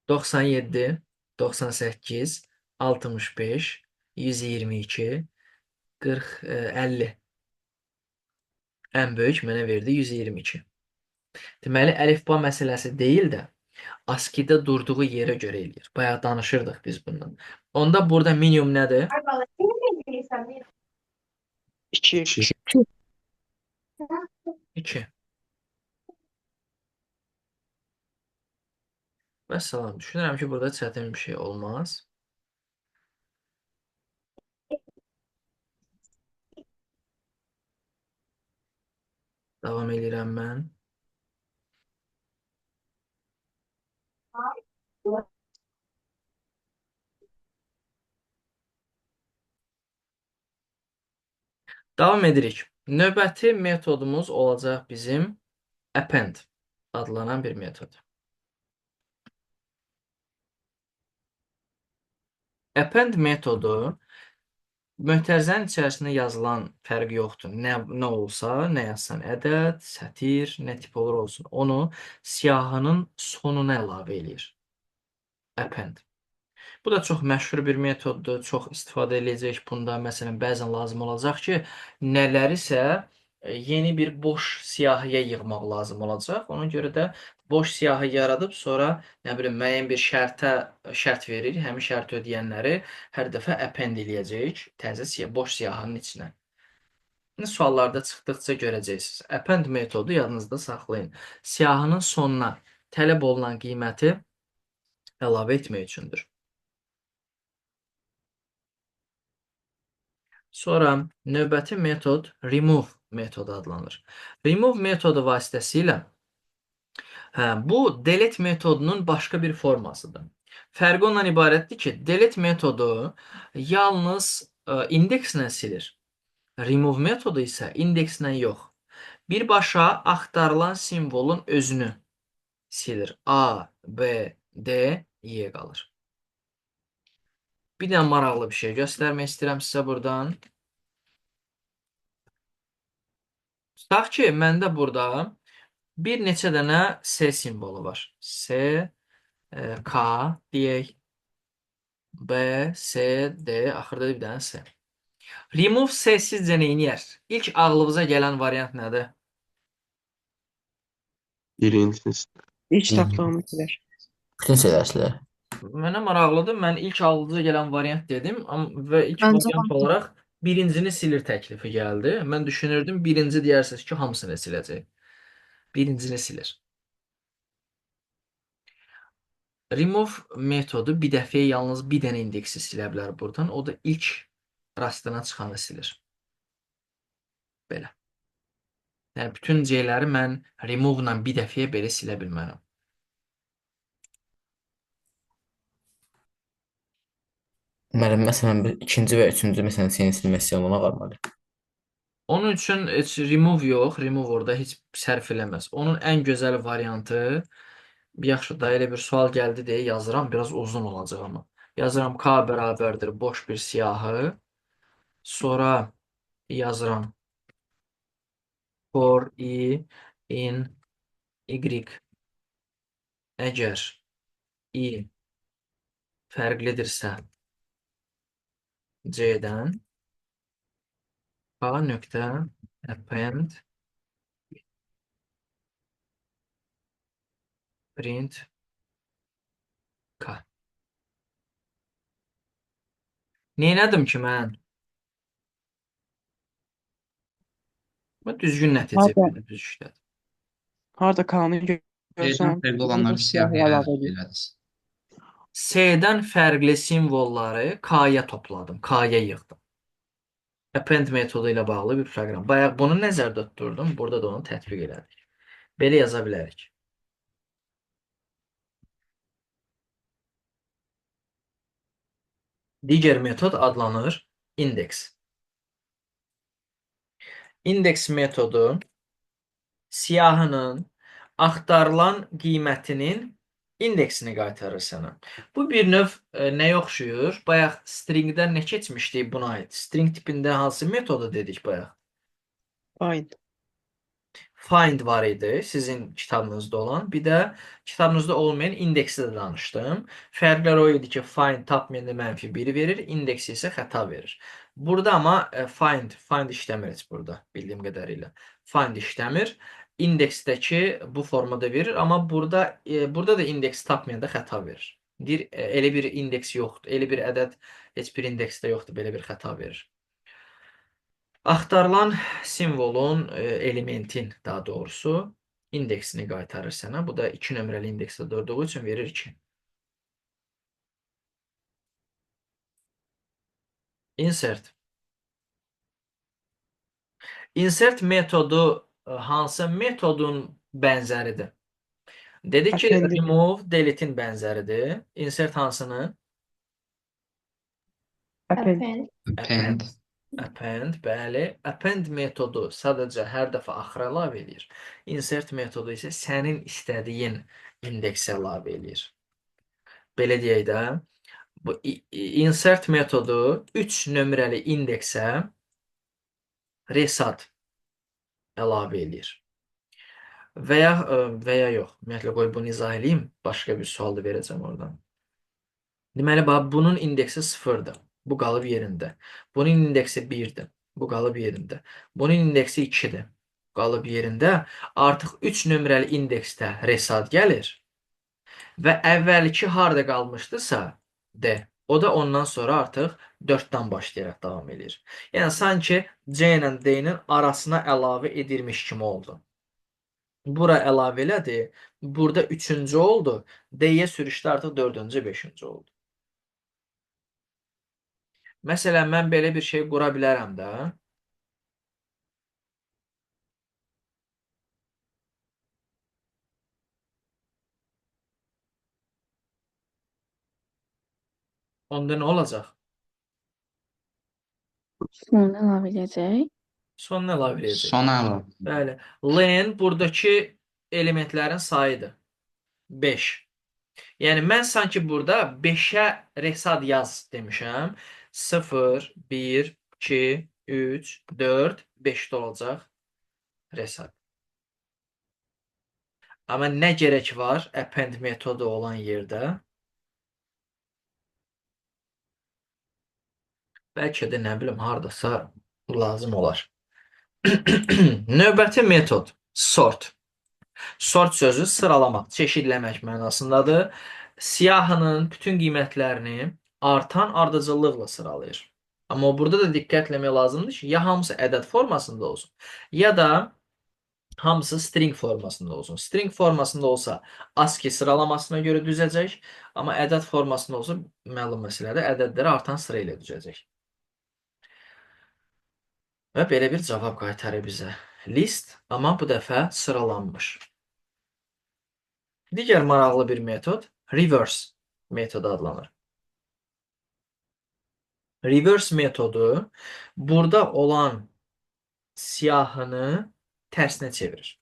97, 98, 65, 122, 40, 50. Ən böyük mənə verdi 122. Deməli, əlifba məsələsi deyil də, ASCII-də durduğu yerə görə eləyir. Bayaq danışırdıq biz bundan. Onda burada minimum nədir? 2. 2. 2. Vəssalam. Düşünürəm ki, burada çətin bir şey olmaz. Davam edirəm mən. Davam edirik. Növbəti metodumuz olacaq bizim append adlanan bir metod. Append metodu mötərizənin içərisində yazılan fərqi yoxdur. Nə olsa, nə yazsan, ədəd, sətir, nə tip olur olsun, onu siyahının sonuna əlavə eləyir. Append. Bu da çox məşhur bir metoddur. Çox istifadə eləyəcək bunda. Məsələn, bəzən lazım olacaq ki, nələrisə yeni bir boş siyahıya yığmaq lazım olacaq. Ona görə də boş siyahı yaradıb sonra nə bilim müəyyən bir şərt verir. Həmin şərti ödəyənləri hər dəfə append eləyəcəyik təzə boş siyahının içinə. İndi suallarda çıxdıqca görəcəksiniz. Append metodu yadınızda saxlayın. Siyahının sonuna tələb olunan qiyməti əlavə etmək üçündür. Sonra növbəti metod remove metodu adlanır. Remove metodu vasitəsilə bu delete metodunun başqa bir formasıdır. Fərqi ondan ibarətdir ki, delete metodu yalnız indekslə silir. Remove metodu isə indekslə yox. Birbaşa axtarılan simvolun özünü silir. A, B, D, Y qalır. Bir dənə maraqlı bir şey göstərmək istəyirəm sizə buradan. Tutaq ki, məndə burada bir neçə dənə S simvolu var. S, K deyək, B, C, D, axırda bir dənə S. Remove S sizcə nə eləyər? İlk ağlınıza gələn variant nədir? Birincisini. İlk tapdığımı silər. Bütün şeylər silər. Mənə maraqlıdır. Mən ilk ağlınıza gələn variant dedim və ilk Məncə variant olaraq birincini silir təklifi gəldi. Mən düşünürdüm birinci deyərsiniz ki, hamısını siləcək. Birincini silir. Remove metodu bir dəfəyə yalnız bir dənə indeksi silə bilər buradan. O da ilk rastına çıxanı silir. Belə. Yəni bütün C-ləri mən remove-la bir dəfəyə belə silə bilmərəm. Müəllim, məsələn, bir ikinci və üçüncü məsələn C-ni silmək istəyirəm, ona varmalı. Onun üçün heç remove yox, remove orada heç sərf eləməz. Onun ən gözəl variantı, yaxşı da elə bir sual gəldi deyə yazıram, biraz uzun olacaq amma. Yazıram K bərabərdir boş bir siyahı. Sonra yazıram for i in y əgər i fərqlidirsə C-dən K nöqtə append print K. Neynədim ki mən? Bu düzgün nəticə verdi, düz işlədi. Harda K-nı C-dən görsən, fərqli olanları siyahıya siyahıya əlavə edir. elədiniz. S-dən fərqli simvolları K-ya topladım, K-ya yığdım. Append metodu ilə bağlı bir proqram. Bayaq bunu nəzərdə tuturdum, burada da onu tətbiq elədik. Belə yaza bilərik. Digər metod adlanır indeks. İndeks metodu siyahının axtarılan qiymətinin indeksini qaytarır sənə. Bu bir növ nəyə oxşuyur? Bayaq stringdən nə keçmişdik buna aid? String tipində hansı metodu dedik bayaq? Find. Find var idi sizin kitabınızda olan. Bir də kitabınızda olmayan indeksi də danışdım. Fərqlər o idi ki, find tapmayanda -1 verir, indeksi isə xəta verir. Burada amma find işləmir heç burada bildiyim qədərilə. Find işləmir. İndeksdəki bu formada verir, amma burada burada da indeks tapmayanda xəta verir. Deyir, elə bir indeks yoxdur, elə bir ədəd heç bir indeksdə yoxdur, belə bir xəta verir. Axtarılan simvolun, elementin daha doğrusu indeksini qaytarır sənə. Bu da 2 nömrəli indeksdə durduğu üçün verir 2. Insert. Insert metodu hansı metodun bənzəridir? Dedi ki, Append. remove delete'in bənzəridir. Insert hansını? Append. Append. Append. Append, bəli. Append metodu sadəcə hər dəfə axıra əlavə eləyir. Insert metodu isə sənin istədiyin indeksə əlavə eləyir. Belə deyək də, bu insert metodu 3 nömrəli indeksə resat əlavə eləyir. Və ya yox. Ümumiyyətlə qoy bunu izah eləyim. Başqa bir sual da verəcəm oradan. Deməli, bax, bunun indeksi 0-dır. Bu qalıb yerində. Bunun indeksi 1-dir. Bu qalıb yerində. Bunun indeksi 2-dir. Qalıb yerində. Artıq 3 nömrəli indeksdə resat gəlir. Və əvvəlki harda qalmışdısa D. O da ondan sonra artıq 4-dən başlayaraq davam eləyir. Yəni sanki C ilə D-nin arasına əlavə edilmiş kimi oldu. Bura əlavə elədi. Burada 3-cü oldu. D-yə sürüşdə artıq 4-cü, 5-ci oldu. Məsələn, mən belə bir şey qura bilərəm də. Onda nə olacaq? Son əlavə edəcək. Sonunu əlavə edəcək. Son əlavə. Bəli. Len buradakı elementlərin sayıdır. 5. Yəni mən sanki burada 5-ə resad yaz demişəm. 0, 1, 2, 3, 4, 5-də olacaq resad. Amma nə gərək var append metodu olan yerdə? Bəlkə də nə bilim hardasa lazım olar. Növbəti metod sort. Sort sözü sıralamaq, çeşidləmək mənasındadır. Siyahının bütün qiymətlərini artan ardıcıllıqla sıralayır. Amma burada da diqqət eləmək lazımdır ki, ya hamısı ədəd formasında olsun, ya da hamısı string formasında olsun. String formasında olsa ASCII sıralamasına görə düzəcək, amma ədəd formasında olsa məlum məsələdir, ədədləri artan sıra ilə düzəcək. Və belə bir cavab qaytarır bizə. List, amma bu dəfə sıralanmış. Digər maraqlı bir metod reverse metodu adlanır. Reverse metodu burada olan siyahını tərsinə çevirir.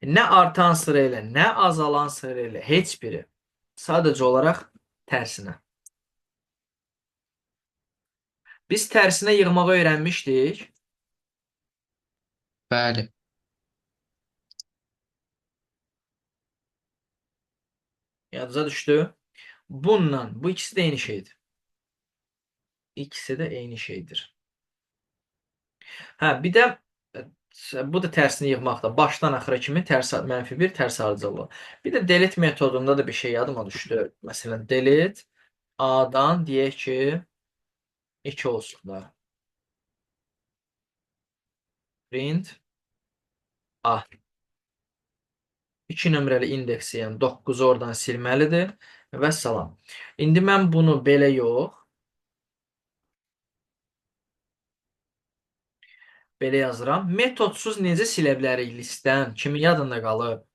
Nə artan sıra ilə, nə azalan sıra ilə, heç biri. Sadəcə olaraq tərsinə. Biz tərsinə yığmağı öyrənmişdik. Bəli. Yadınıza düşdü. Bununla bu ikisi də eyni şeydir. İkisi də eyni şeydir. Hə, bir də bu da tərsini yığmaqda. Başdan axıra kimi tərs -1 tərs ardıcıllıq. Bir də delete metodunda da bir şey yadıma düşdü. Məsələn, delete A-dan deyək ki 2 olsun da. Print A. 2 nömrəli indeksi, yəni 9-u oradan silməlidir və salam. İndi mən bunu belə yox, belə yazıram. Metodsuz necə silə bilərik listdən? Kimin yadında qalıb?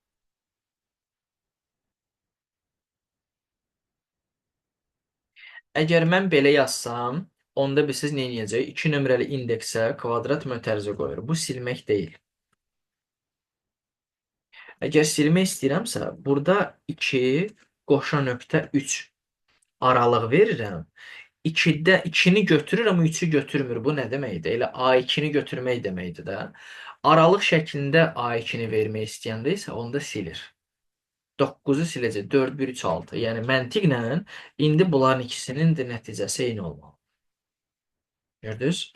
Əgər mən belə yazsam, onda bilirsiniz nə edəcək? 2 nömrəli indeksə kvadrat mötərizə qoyur. Bu silmək deyil. Əgər silmək istəyirəmsə, burada 2 qoşa nöqtə 3 aralıq verirəm. 2-də 2-ni götürür, amma 3-ü götürmür. Bu nə deməkdir? Elə A2-ni götürmək deməkdir də. Aralıq şəklində A2-ni vermək istəyəndə isə onda silir. 9-u siləcək. 4, 1, 3, 6. Yəni məntiqlə indi bunların ikisinin də nəticəsi eyni olmalı. Gördünüz?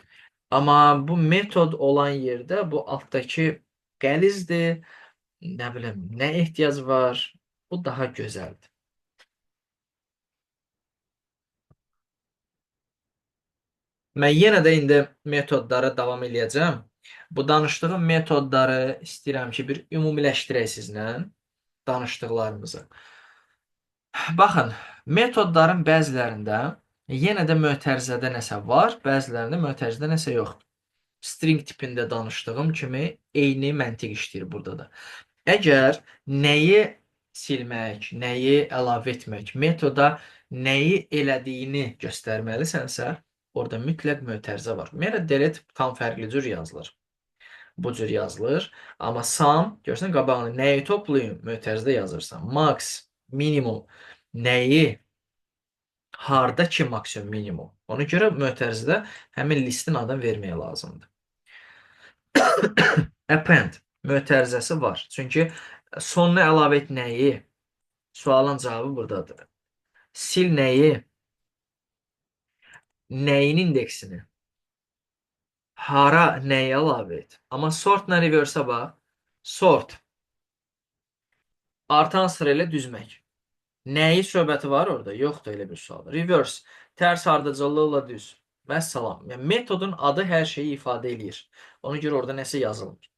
Amma bu metod olan yerdə bu altdakı qəlizdir. Nə bilim, nə ehtiyac var? Bu daha gözəldir. Mən yenə də indi metodlara davam eləyəcəm. Bu danışdığım metodları istəyirəm ki, bir ümumiləşdirək sizlə danışdıqlarımızı. Baxın, metodların bəzilərində yenə də mötərizədə nəsə var, bəzilərində mötərizədə nəsə yoxdur. String tipində danışdığım kimi eyni məntiq işləyir burada da. Əgər nəyi silmək, nəyi əlavə etmək, metoda nəyi elədiyini göstərməlisənsə, orada mütləq mötərizə var. Ümumiyyətlə, delete tam fərqli cür yazılır. Bu cür yazılır. Amma sum, görürsən qabağını nəyi toplayım, mötərizədə yazırsan. Max, minimum, nəyi, harda ki maksimum, minimum. Ona görə mötərizədə həmin listin adını vermək lazımdır. Append mötərizəsi var. Çünki sonuna əlavə et nəyi? Sualın cavabı buradadır. Sil nəyi? Nəyin indeksini? Hara nəyi əlavə et? Amma sortla reverse-a bax. Sort. Artan sıra ilə düzmək. Nəyi söhbəti var orada? Yoxdur elə bir sual. Reverse. Tərs ardıcıllıqla düz. Vəssalam. Yəni, metodun adı hər şeyi ifadə eləyir. Ona görə orada nəsə yazılmır.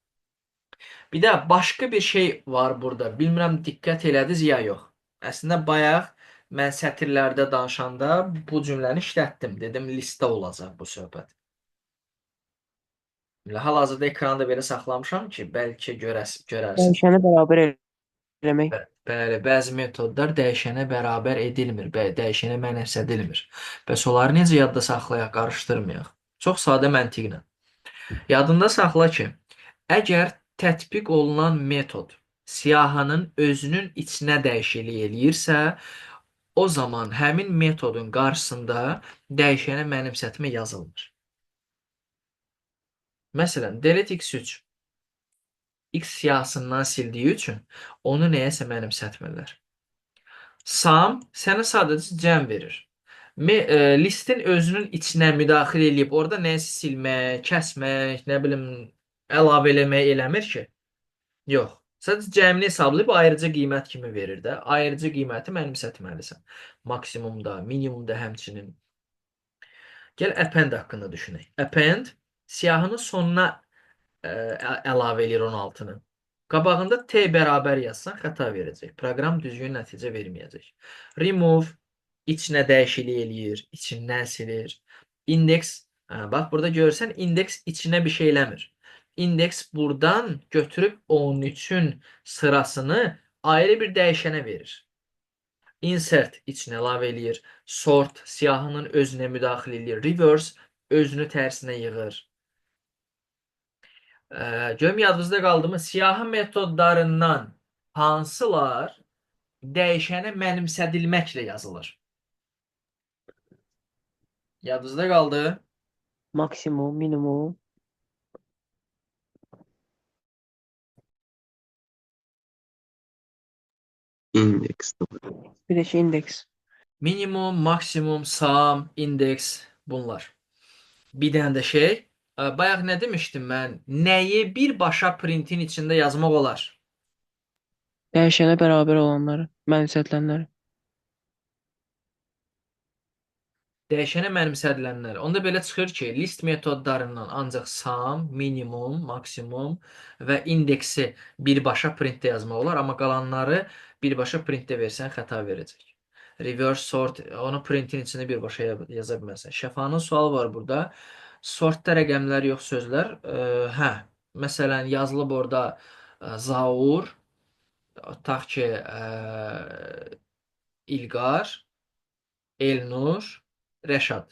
Bir də başqa bir şey var burada. Bilmirəm diqqət elədiniz ya yox. Əslində bayaq mən sətirlərdə danışanda bu cümləni işlətdim. Dedim listə olacaq bu söhbət. Hal-hazırda ekranda belə saxlamışam ki, bəlkə görərsiniz. Dəyişəni bərabər Eləmək. Bəli, bəzi metodlar dəyişənə bərabər edilmir, dəyişənə mənimsədilmir. Bəs onları necə yadda saxlayaq, qarışdırmayaq? Çox sadə məntiqlə. Yadında saxla ki, əgər tətbiq olunan metod siyahının özünün içinə dəyişiklik eləyirsə, o zaman həmin metodun qarşısında dəyişənə mənimsətmə yazılmır. Məsələn, delete x3 x siyahısından sildiyi üçün onu nəyəsə mənimsətmirlər. Sum sənə sadəcə cəm verir. Listin özünün içinə müdaxilə eləyib orada nəyəsə silmək, kəsmək, nə bilim, əlavə eləmək eləmir ki. Yox. Sadəcə cəmini hesablayıb ayrıca qiymət kimi verir də. Ayrıca qiyməti mənimsətməlisən. Maksimumda, minimumda həmçinin. Gəl append haqqında düşünək. Append siyahının sonuna əlavə eləyir 16-nı. Qabağında T bərabər yazsan xəta verəcək. Proqram düzgün nəticə verməyəcək. Remove içinə dəyişiklik eləyir, içindən silir. Index, bax burada görürsən indeks içinə bir şey eləmir. İndeks buradan götürüb 13-ün sırasını ayrı bir dəyişənə verir. Insert içinə əlavə eləyir. Sort siyahının özünə müdaxilə eləyir. Reverse özünü tərsinə yığır. Görüm yadınızda qaldı mı? Siyahı metodlarından hansılar dəyişənə mənimsədilməklə yazılır? Yadınızda qaldı? Maksimum, minimum. İndeks. Bir də ki indeks. Minimum, maksimum, sum, indeks bunlar. Bir dənə də şey, bayaq nə demişdim mən? Nəyi birbaşa printin içində yazmaq olar? Dəyişənə bərabər olanları, mənimsədilənləri. Dəyişənə mənimsədilənlər. Onda belə çıxır ki, list metodlarından ancaq sum, minimum, maksimum və indeksi birbaşa printdə yazmaq olar, amma qalanları birbaşa printdə versən xəta verəcək. Reverse sort, onu printin içində birbaşa yaza bilməzsən. Şəfanın sualı var burada. Sortda rəqəmlər yox, sözlər. Hə, məsələn, yazılıb orada Zaur, tutaq ki, İlqar, Elnur, Rəşad.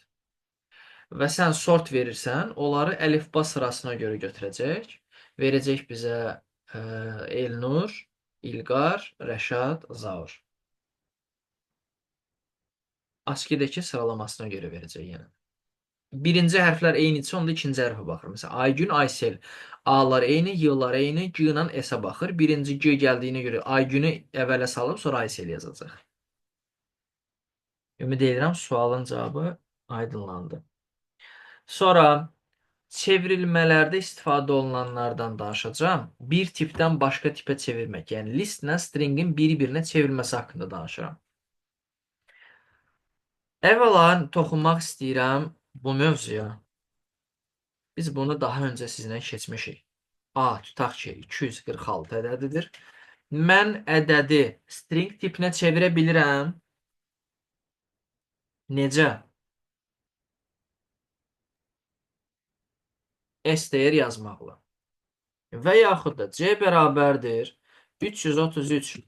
Və sən sort verirsən, onları əlifba sırasına görə götürəcək. Verəcək bizə Elnur, İlqar, Rəşad, Zaur. ASCII-dəki sıralamasına görə verəcək yəni. Birinci hərflər eynidirsə, onda ikinci hərfə baxır. Məsələn, Aygün, Aysel. A-lar eyni, Y-lar eyni, G ilə S-ə baxır. Birinci G gəldiyinə görə Aygünü əvvələ salıb, sonra Aysel yazacaq. Ümid edirəm sualın cavabı aydınlandı. Sonra çevrilmələrdə istifadə olunanlardan danışacağam. Bir tipdən başqa tipə çevirmək, yəni listlə stringin bir-birinə çevrilməsi haqqında danışıram. Əvvəla toxunmaq istəyirəm bu mövzuya. Biz bunu daha öncə sizinlə keçmişik. A, tutaq ki, 246 ədədidir. Mən ədədi string tipinə çevirə bilirəm. Necə? STR yazmaqla. Və yaxud da C bərabərdir 333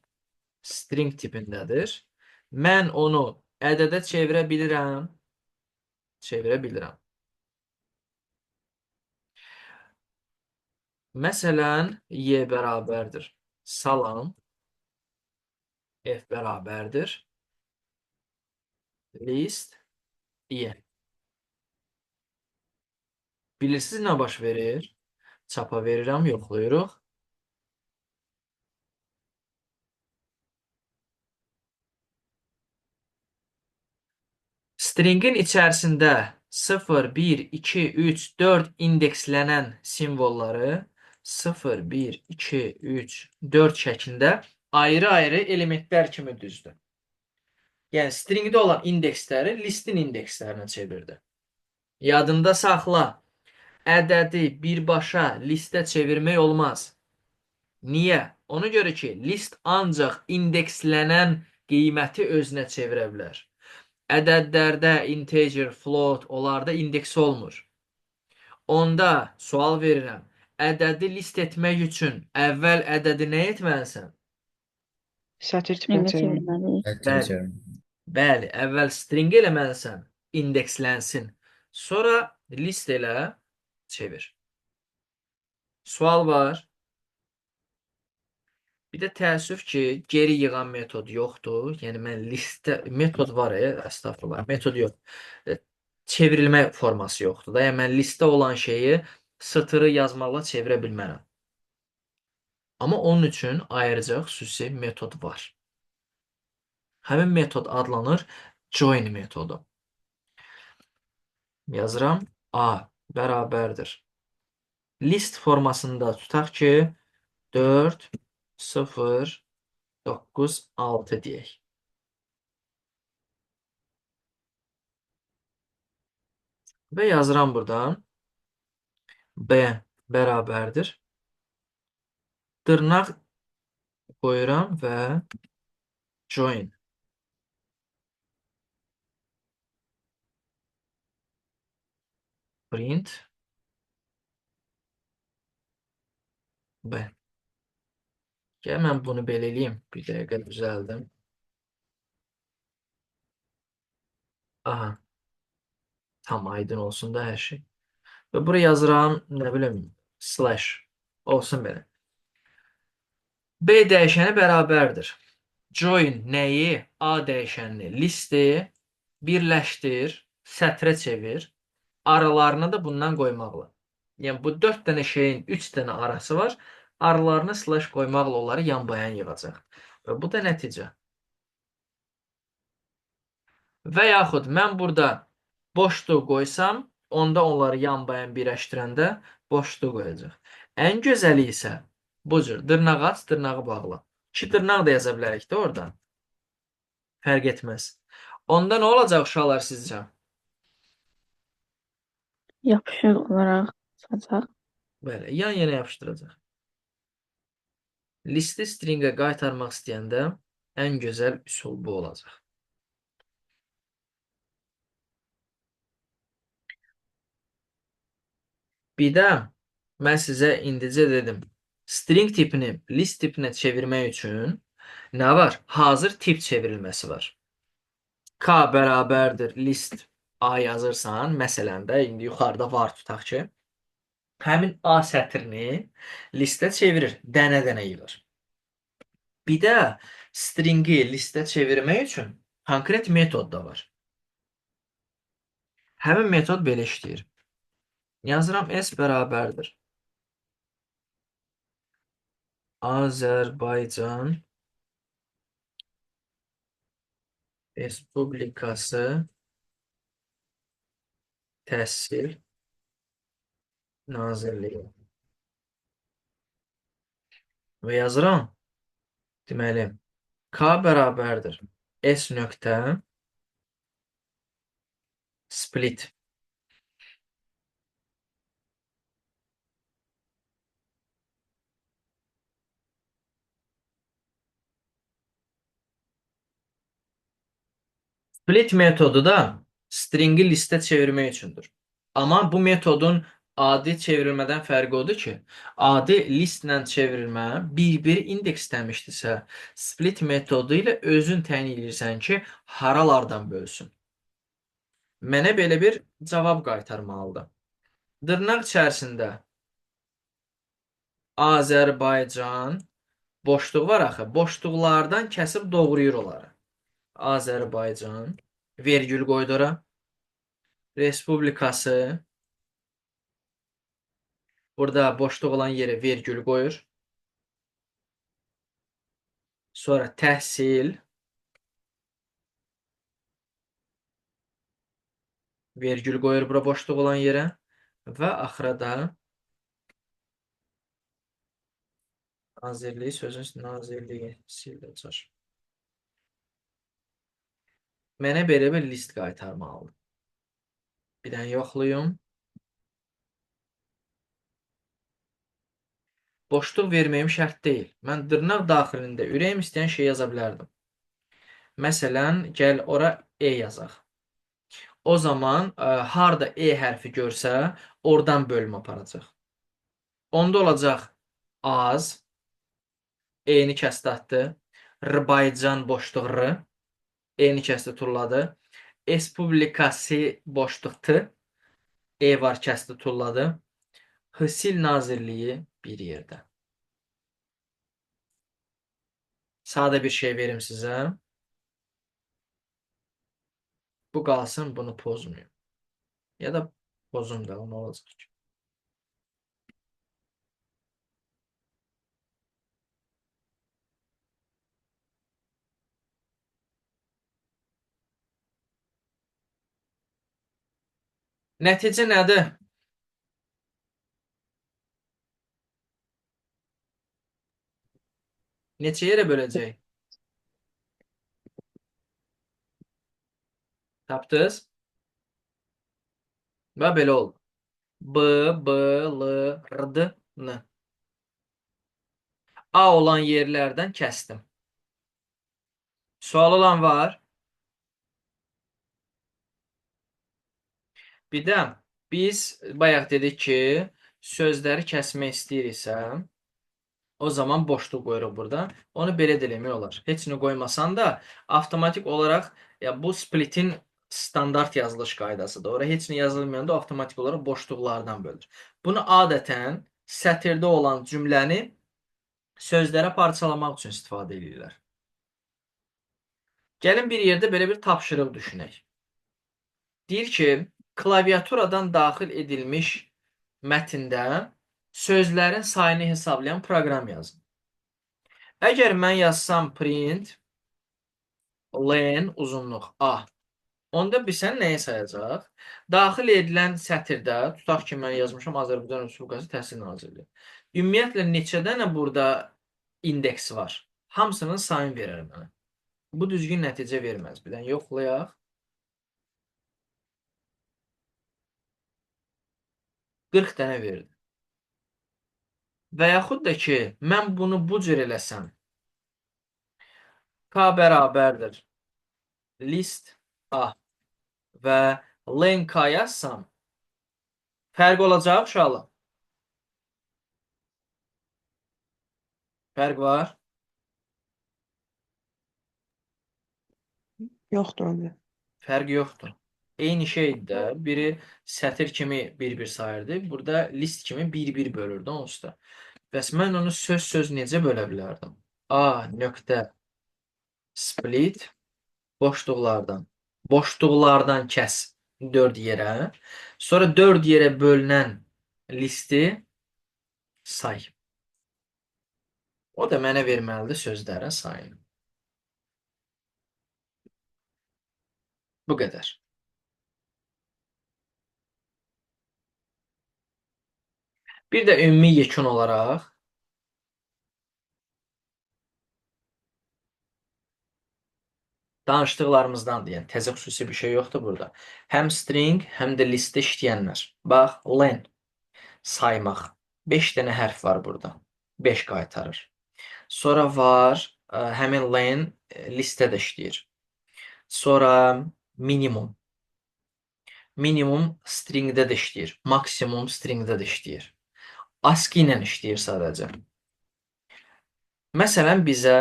string tipindədir. Mən onu ədədə çevirə bilirəm. Çevirə bilirəm. Məsələn, Y bərabərdir salam, F bərabərdir list Y. Bilirsiniz nə baş verir? Çapa verirəm, yoxlayırıq. Stringin içərisində 0, 1, 2, 3, 4 indekslənən simvolları 0, 1, 2, 3, 4 şəklində ayrı-ayrı elementlər kimi düzdü. Yəni stringdə olan indeksləri listin indekslərinə çevirdi. Yadında saxla, ədədi birbaşa listə çevirmək olmaz. Niyə? Ona görə ki, list ancaq indekslənən qiyməti özünə çevirə bilər. Ədədlərdə integer, float, onlarda indeks olmur. Onda sual verirəm. Ədədi list etmək üçün əvvəl ədədi nə etməlisən? Sətir tipinə Stringə çevirmək. çevirməliyik. Bəli. Bəli. Bəli, əvvəl string eləməlisən, indekslənsin. Sonra list elə çevir. Sual var. Bir də təəssüf ki, geri yığan metod yoxdur. Yəni mən listə metod var, əstəğfurullah, metod yox. Çevrilmə forması yoxdur da. Yəni mən listə olan şeyi satırı yazmaqla çevirə bilmərəm. Amma onun üçün ayrıca xüsusi metod var. Həmin metod adlanır join metodu. Yazıram A bərabərdir. List formasında tutaq ki 4 0 9 6 deyək. Və yazıram burada B bərabərdir. Dırnaq qoyuram və join. Print B. Gəl mən bunu belə eləyim. Bir dəqiqə düzəldim. Aha. Tam aydın olsun da hər şey. Və buraya yazıram, nə bilim, slash olsun belə. B dəyişəni bərabərdir. Join nəyi? A dəyişənini listi birləşdir, sətrə çevir. Aralarına da bundan qoymaqla. Yəni bu 4 dənə şeyin 3 dənə arası var. Aralarına slash qoymaqla onları yan-bayan yığacaq. Və bu da nəticə. Və yaxud mən burada boşluq qoysam, onda onları yan-bayan birləşdirəndə boşluq qoyacaq. Ən gözəli isə bu cür. Dırnaq aç, dırnağı bağla. İki dırnaq da yaza bilərik də orada. Fərq etməz. Onda nə olacaq uşaqlar sizcə? Yapışıq olaraq çıxacaq. Belə, yan yana yapışdıracaq. Listi stringə qaytarmaq istəyəndə ən gözəl üsul bu olacaq. Bir də mən sizə indicə dedim. String tipini list tipinə çevirmək üçün nə var? Hazır tip çevrilməsi var. K bərabərdir list A yazırsan, məsələn də indi yuxarıda var tutaq ki, həmin A sətrini listə çevirir, dənə-dənə yığır. Bir də stringi listə çevirmək üçün konkret metod da var. Həmin metod belə işləyir. Yazıram S bərabərdir. Azərbaycan Respublikası Təhsil Nazirliyi. Və yazıram. Deməli, K bərabərdir. S nöqtə split. Split metodu da stringi listə çevirmək üçündür. Amma bu metodun adi çevrilmədən fərqi odur ki, adi listlə çevrilmə bir-bir indeks istəmişdisə, split metodu ilə özün təyin edirsən ki, haralardan bölsün. Mənə belə bir cavab qaytarmalıdır. Dırnaq içərisində Azərbaycan boşluq var axı. Boşluqlardan kəsib doğrayır onları. Azərbaycan vergül qoydu ora. Respublikası burada boşluq olan yerə vergül qoyur. Sonra təhsil vergül qoyur bura boşluq olan yerə və axıra da Nazirliyi sözün nazirliyi siləcək. Mənə belə bir list qaytarmalıdır. Bir dənə yoxlayım. Boşluq verməyim şərt deyil. Mən dırnaq daxilində ürəyim istəyən şey yaza bilərdim. Məsələn, gəl ora E yazaq. O zaman harda E hərfi görsə, oradan bölüm aparacaq. Onda olacaq az, E-ni kəsdi atdı. Rbaycan boşluq R. Eyni kəsdi tulladı. Respublikası boşluq T. E var, kəsdi tulladı. Hısil Nazirliyi bir yerdə. Sadə bir şey verim sizə. Bu qalsın, bunu pozmuyor. Ya da pozum da, nə olacaq ki? Nəticə nədir? Neçə yerə böləcək? Tapdınız? Və belə oldu. B, B, L, R, D, N. A olan yerlərdən kəsdim. Sual olan var? Bir də biz bayaq dedik ki, sözləri kəsmək istəyiriksə, o zaman boşluq qoyuruq burada. Onu belə də eləmək olar. Heç nə qoymasan da avtomatik olaraq ya bu splitin standart yazılış qaydasıdır. Ora heç nə yazılmayanda avtomatik olaraq boşluqlardan bölür. Bunu adətən sətirdə olan cümləni sözlərə parçalamaq üçün istifadə edirlər. Gəlin bir yerdə belə bir tapşırıq düşünək. Deyir ki, klaviaturadan daxil edilmiş mətndə sözlərin sayını hesablayan proqram yazın. Əgər mən yazsam print len uzunluq A, onda bilsən nəyi sayacaq? Daxil edilən sətirdə, tutaq ki, mən yazmışam Azərbaycan Respublikası Təhsil Nazirliyi. Ümumiyyətlə neçə dənə burada indeks var? Hamısının sayını verər mənə. Bu düzgün nəticə verməz. Bir dənə yoxlayaq. 40 dənə verdi. Və yaxud da ki, mən bunu bu cür eləsəm, K bərabərdir list A və len K yazsam, fərq olacaq uşaqlar? Fərq var? Yoxdur öndə. Fərq yoxdur. Eyni şeydir də. Biri sətir kimi bir-bir sayırdı. Burada list kimi bir-bir bölürdü onsuz da. Bəs mən onu söz-söz necə bölə bilərdim? A nöqtə split boşluqlardan. Boşluqlardan kəs 4 yerə. Sonra 4 yerə bölünən listi say. O da mənə verməlidir sözlərin sayını. Bu qədər. Bir də ümumi yekun olaraq danışdıqlarımızdan deyən təzə xüsusi bir şey yoxdur burada. Həm string, həm də listdə işləyənlər. Bax, len saymaq. 5 dənə hərf var burada. 5 qaytarır. Sonra var, həmin len listə də işləyir. Sonra minimum. Minimum stringdə də işləyir. Maksimum stringdə də işləyir. ASCII ilə işləyir sadəcə. Məsələn, bizə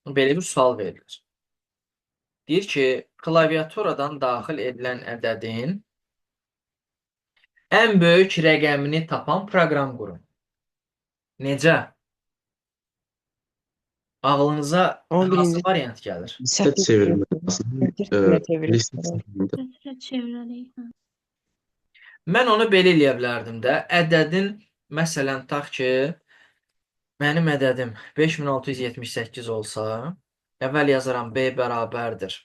belə bir sual verilir. Deyir ki, klaviaturadan daxil edilən ədədin ən böyük rəqəmini tapan proqram qurun. Necə? Ağlınıza hansı variant gəlir? Listə çevirmək lazım. Listə çevirmədə. Mən onu belə eləyə bilərdim də. Ədədin, məsələn, tutaq ki, mənim ədədim 5678 olsa, əvvəl yazaram B bərabərdir.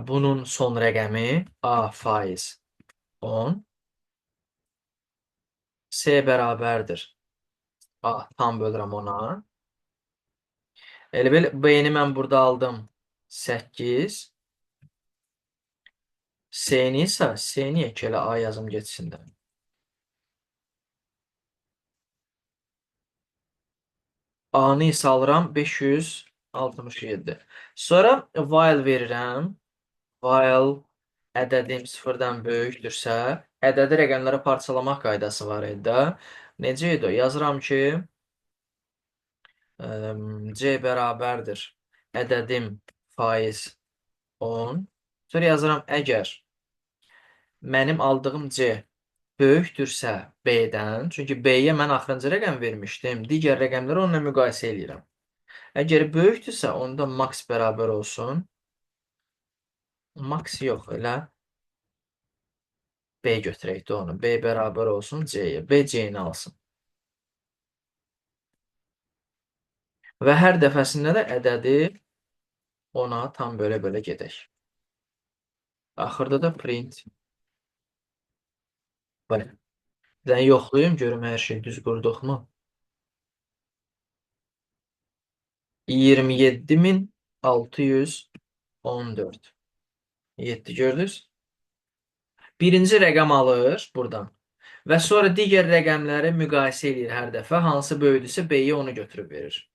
Bunun son rəqəmi A faiz 10. C bərabərdir. A tam bölürəm ona. Elə bil B-ni mən burada aldım 8. C-ni isə C-ni ki, elə A yazım getsin də. A-nı isə alıram 567. Sonra while verirəm. While ədədim sıfırdan böyükdürsə, ədədi rəqəmlərə parçalamaq qaydası var idi də. Necə idi o? Yazıram ki, C bərabərdir. Ədədim faiz 10. Sonra yazıram, əgər mənim aldığım C böyükdürsə B-dən, çünki B-yə mən axırıncı rəqəm vermişdim, digər rəqəmləri onunla müqayisə eləyirəm. Əgər böyükdürsə, onda max bərabər olsun. Max yox, elə B götürək də onu. B bərabər olsun C-yə. B C-ni alsın. Və hər dəfəsində də ədədi ona tam belə-belə gedək. Axırda da print. Bəli. Bir dənə yoxlayım, görüm hər şey düz qurduqmu? 27.614. 7 gördünüz? Birinci rəqəm alır buradan. Və sonra digər rəqəmləri müqayisə eləyir hər dəfə. Hansı böyüdürsə B-yi onu götürüb verir.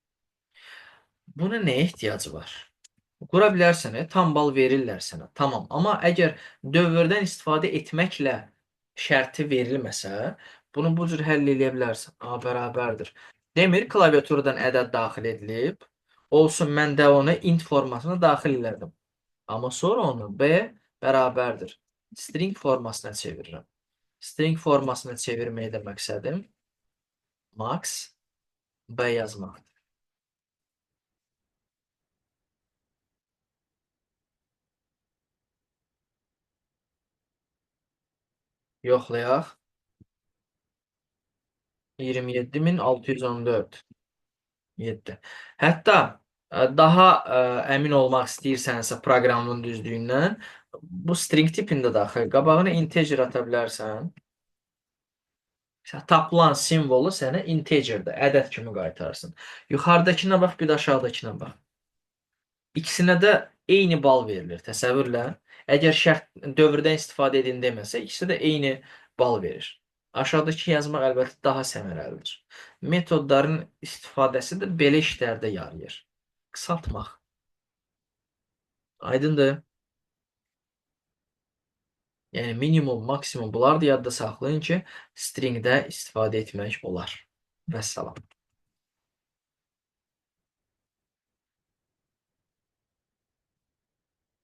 Buna nəyə ehtiyacı var? Qura bilərsən, tam bal verirlər sənə. Tamam. Amma əgər dövrdən istifadə etməklə şərti verilməsə, bunu bu cür həll eləyə bilərsən. A bərabərdir. Demir, klaviaturadan ədəd daxil edilib. Olsun, mən də onu int formasına daxil elədim. Amma sonra onu B bərabərdir. String formasına çevirirəm. String formasına çevirməkdə məqsədim max B yazmaqdır. Yoxlayaq. 27.614. 7. Hətta daha əmin olmaq istəyirsənsə proqramın düzlüyündən bu string tipində daxil qabağına integer ata bilərsən. Tapılan simvolu sənə integerdə, ədəd kimi qaytarsın. Yuxarıdakına bax, bir də aşağıdakına bax. İkisinə də eyni bal verilir, təsəvvürlə. Əgər şərt dövrdən istifadə edin deməsə, ikisi də eyni bal verir. Aşağıdakı yazmaq əlbəttə daha səmərəlidir. Metodların istifadəsi də belə işlərdə yarayır. Qısaltmaq. Aydındır? Yəni minimum, maksimum bunları da yadda saxlayın ki, stringdə istifadə etmək olar. Vəssalam.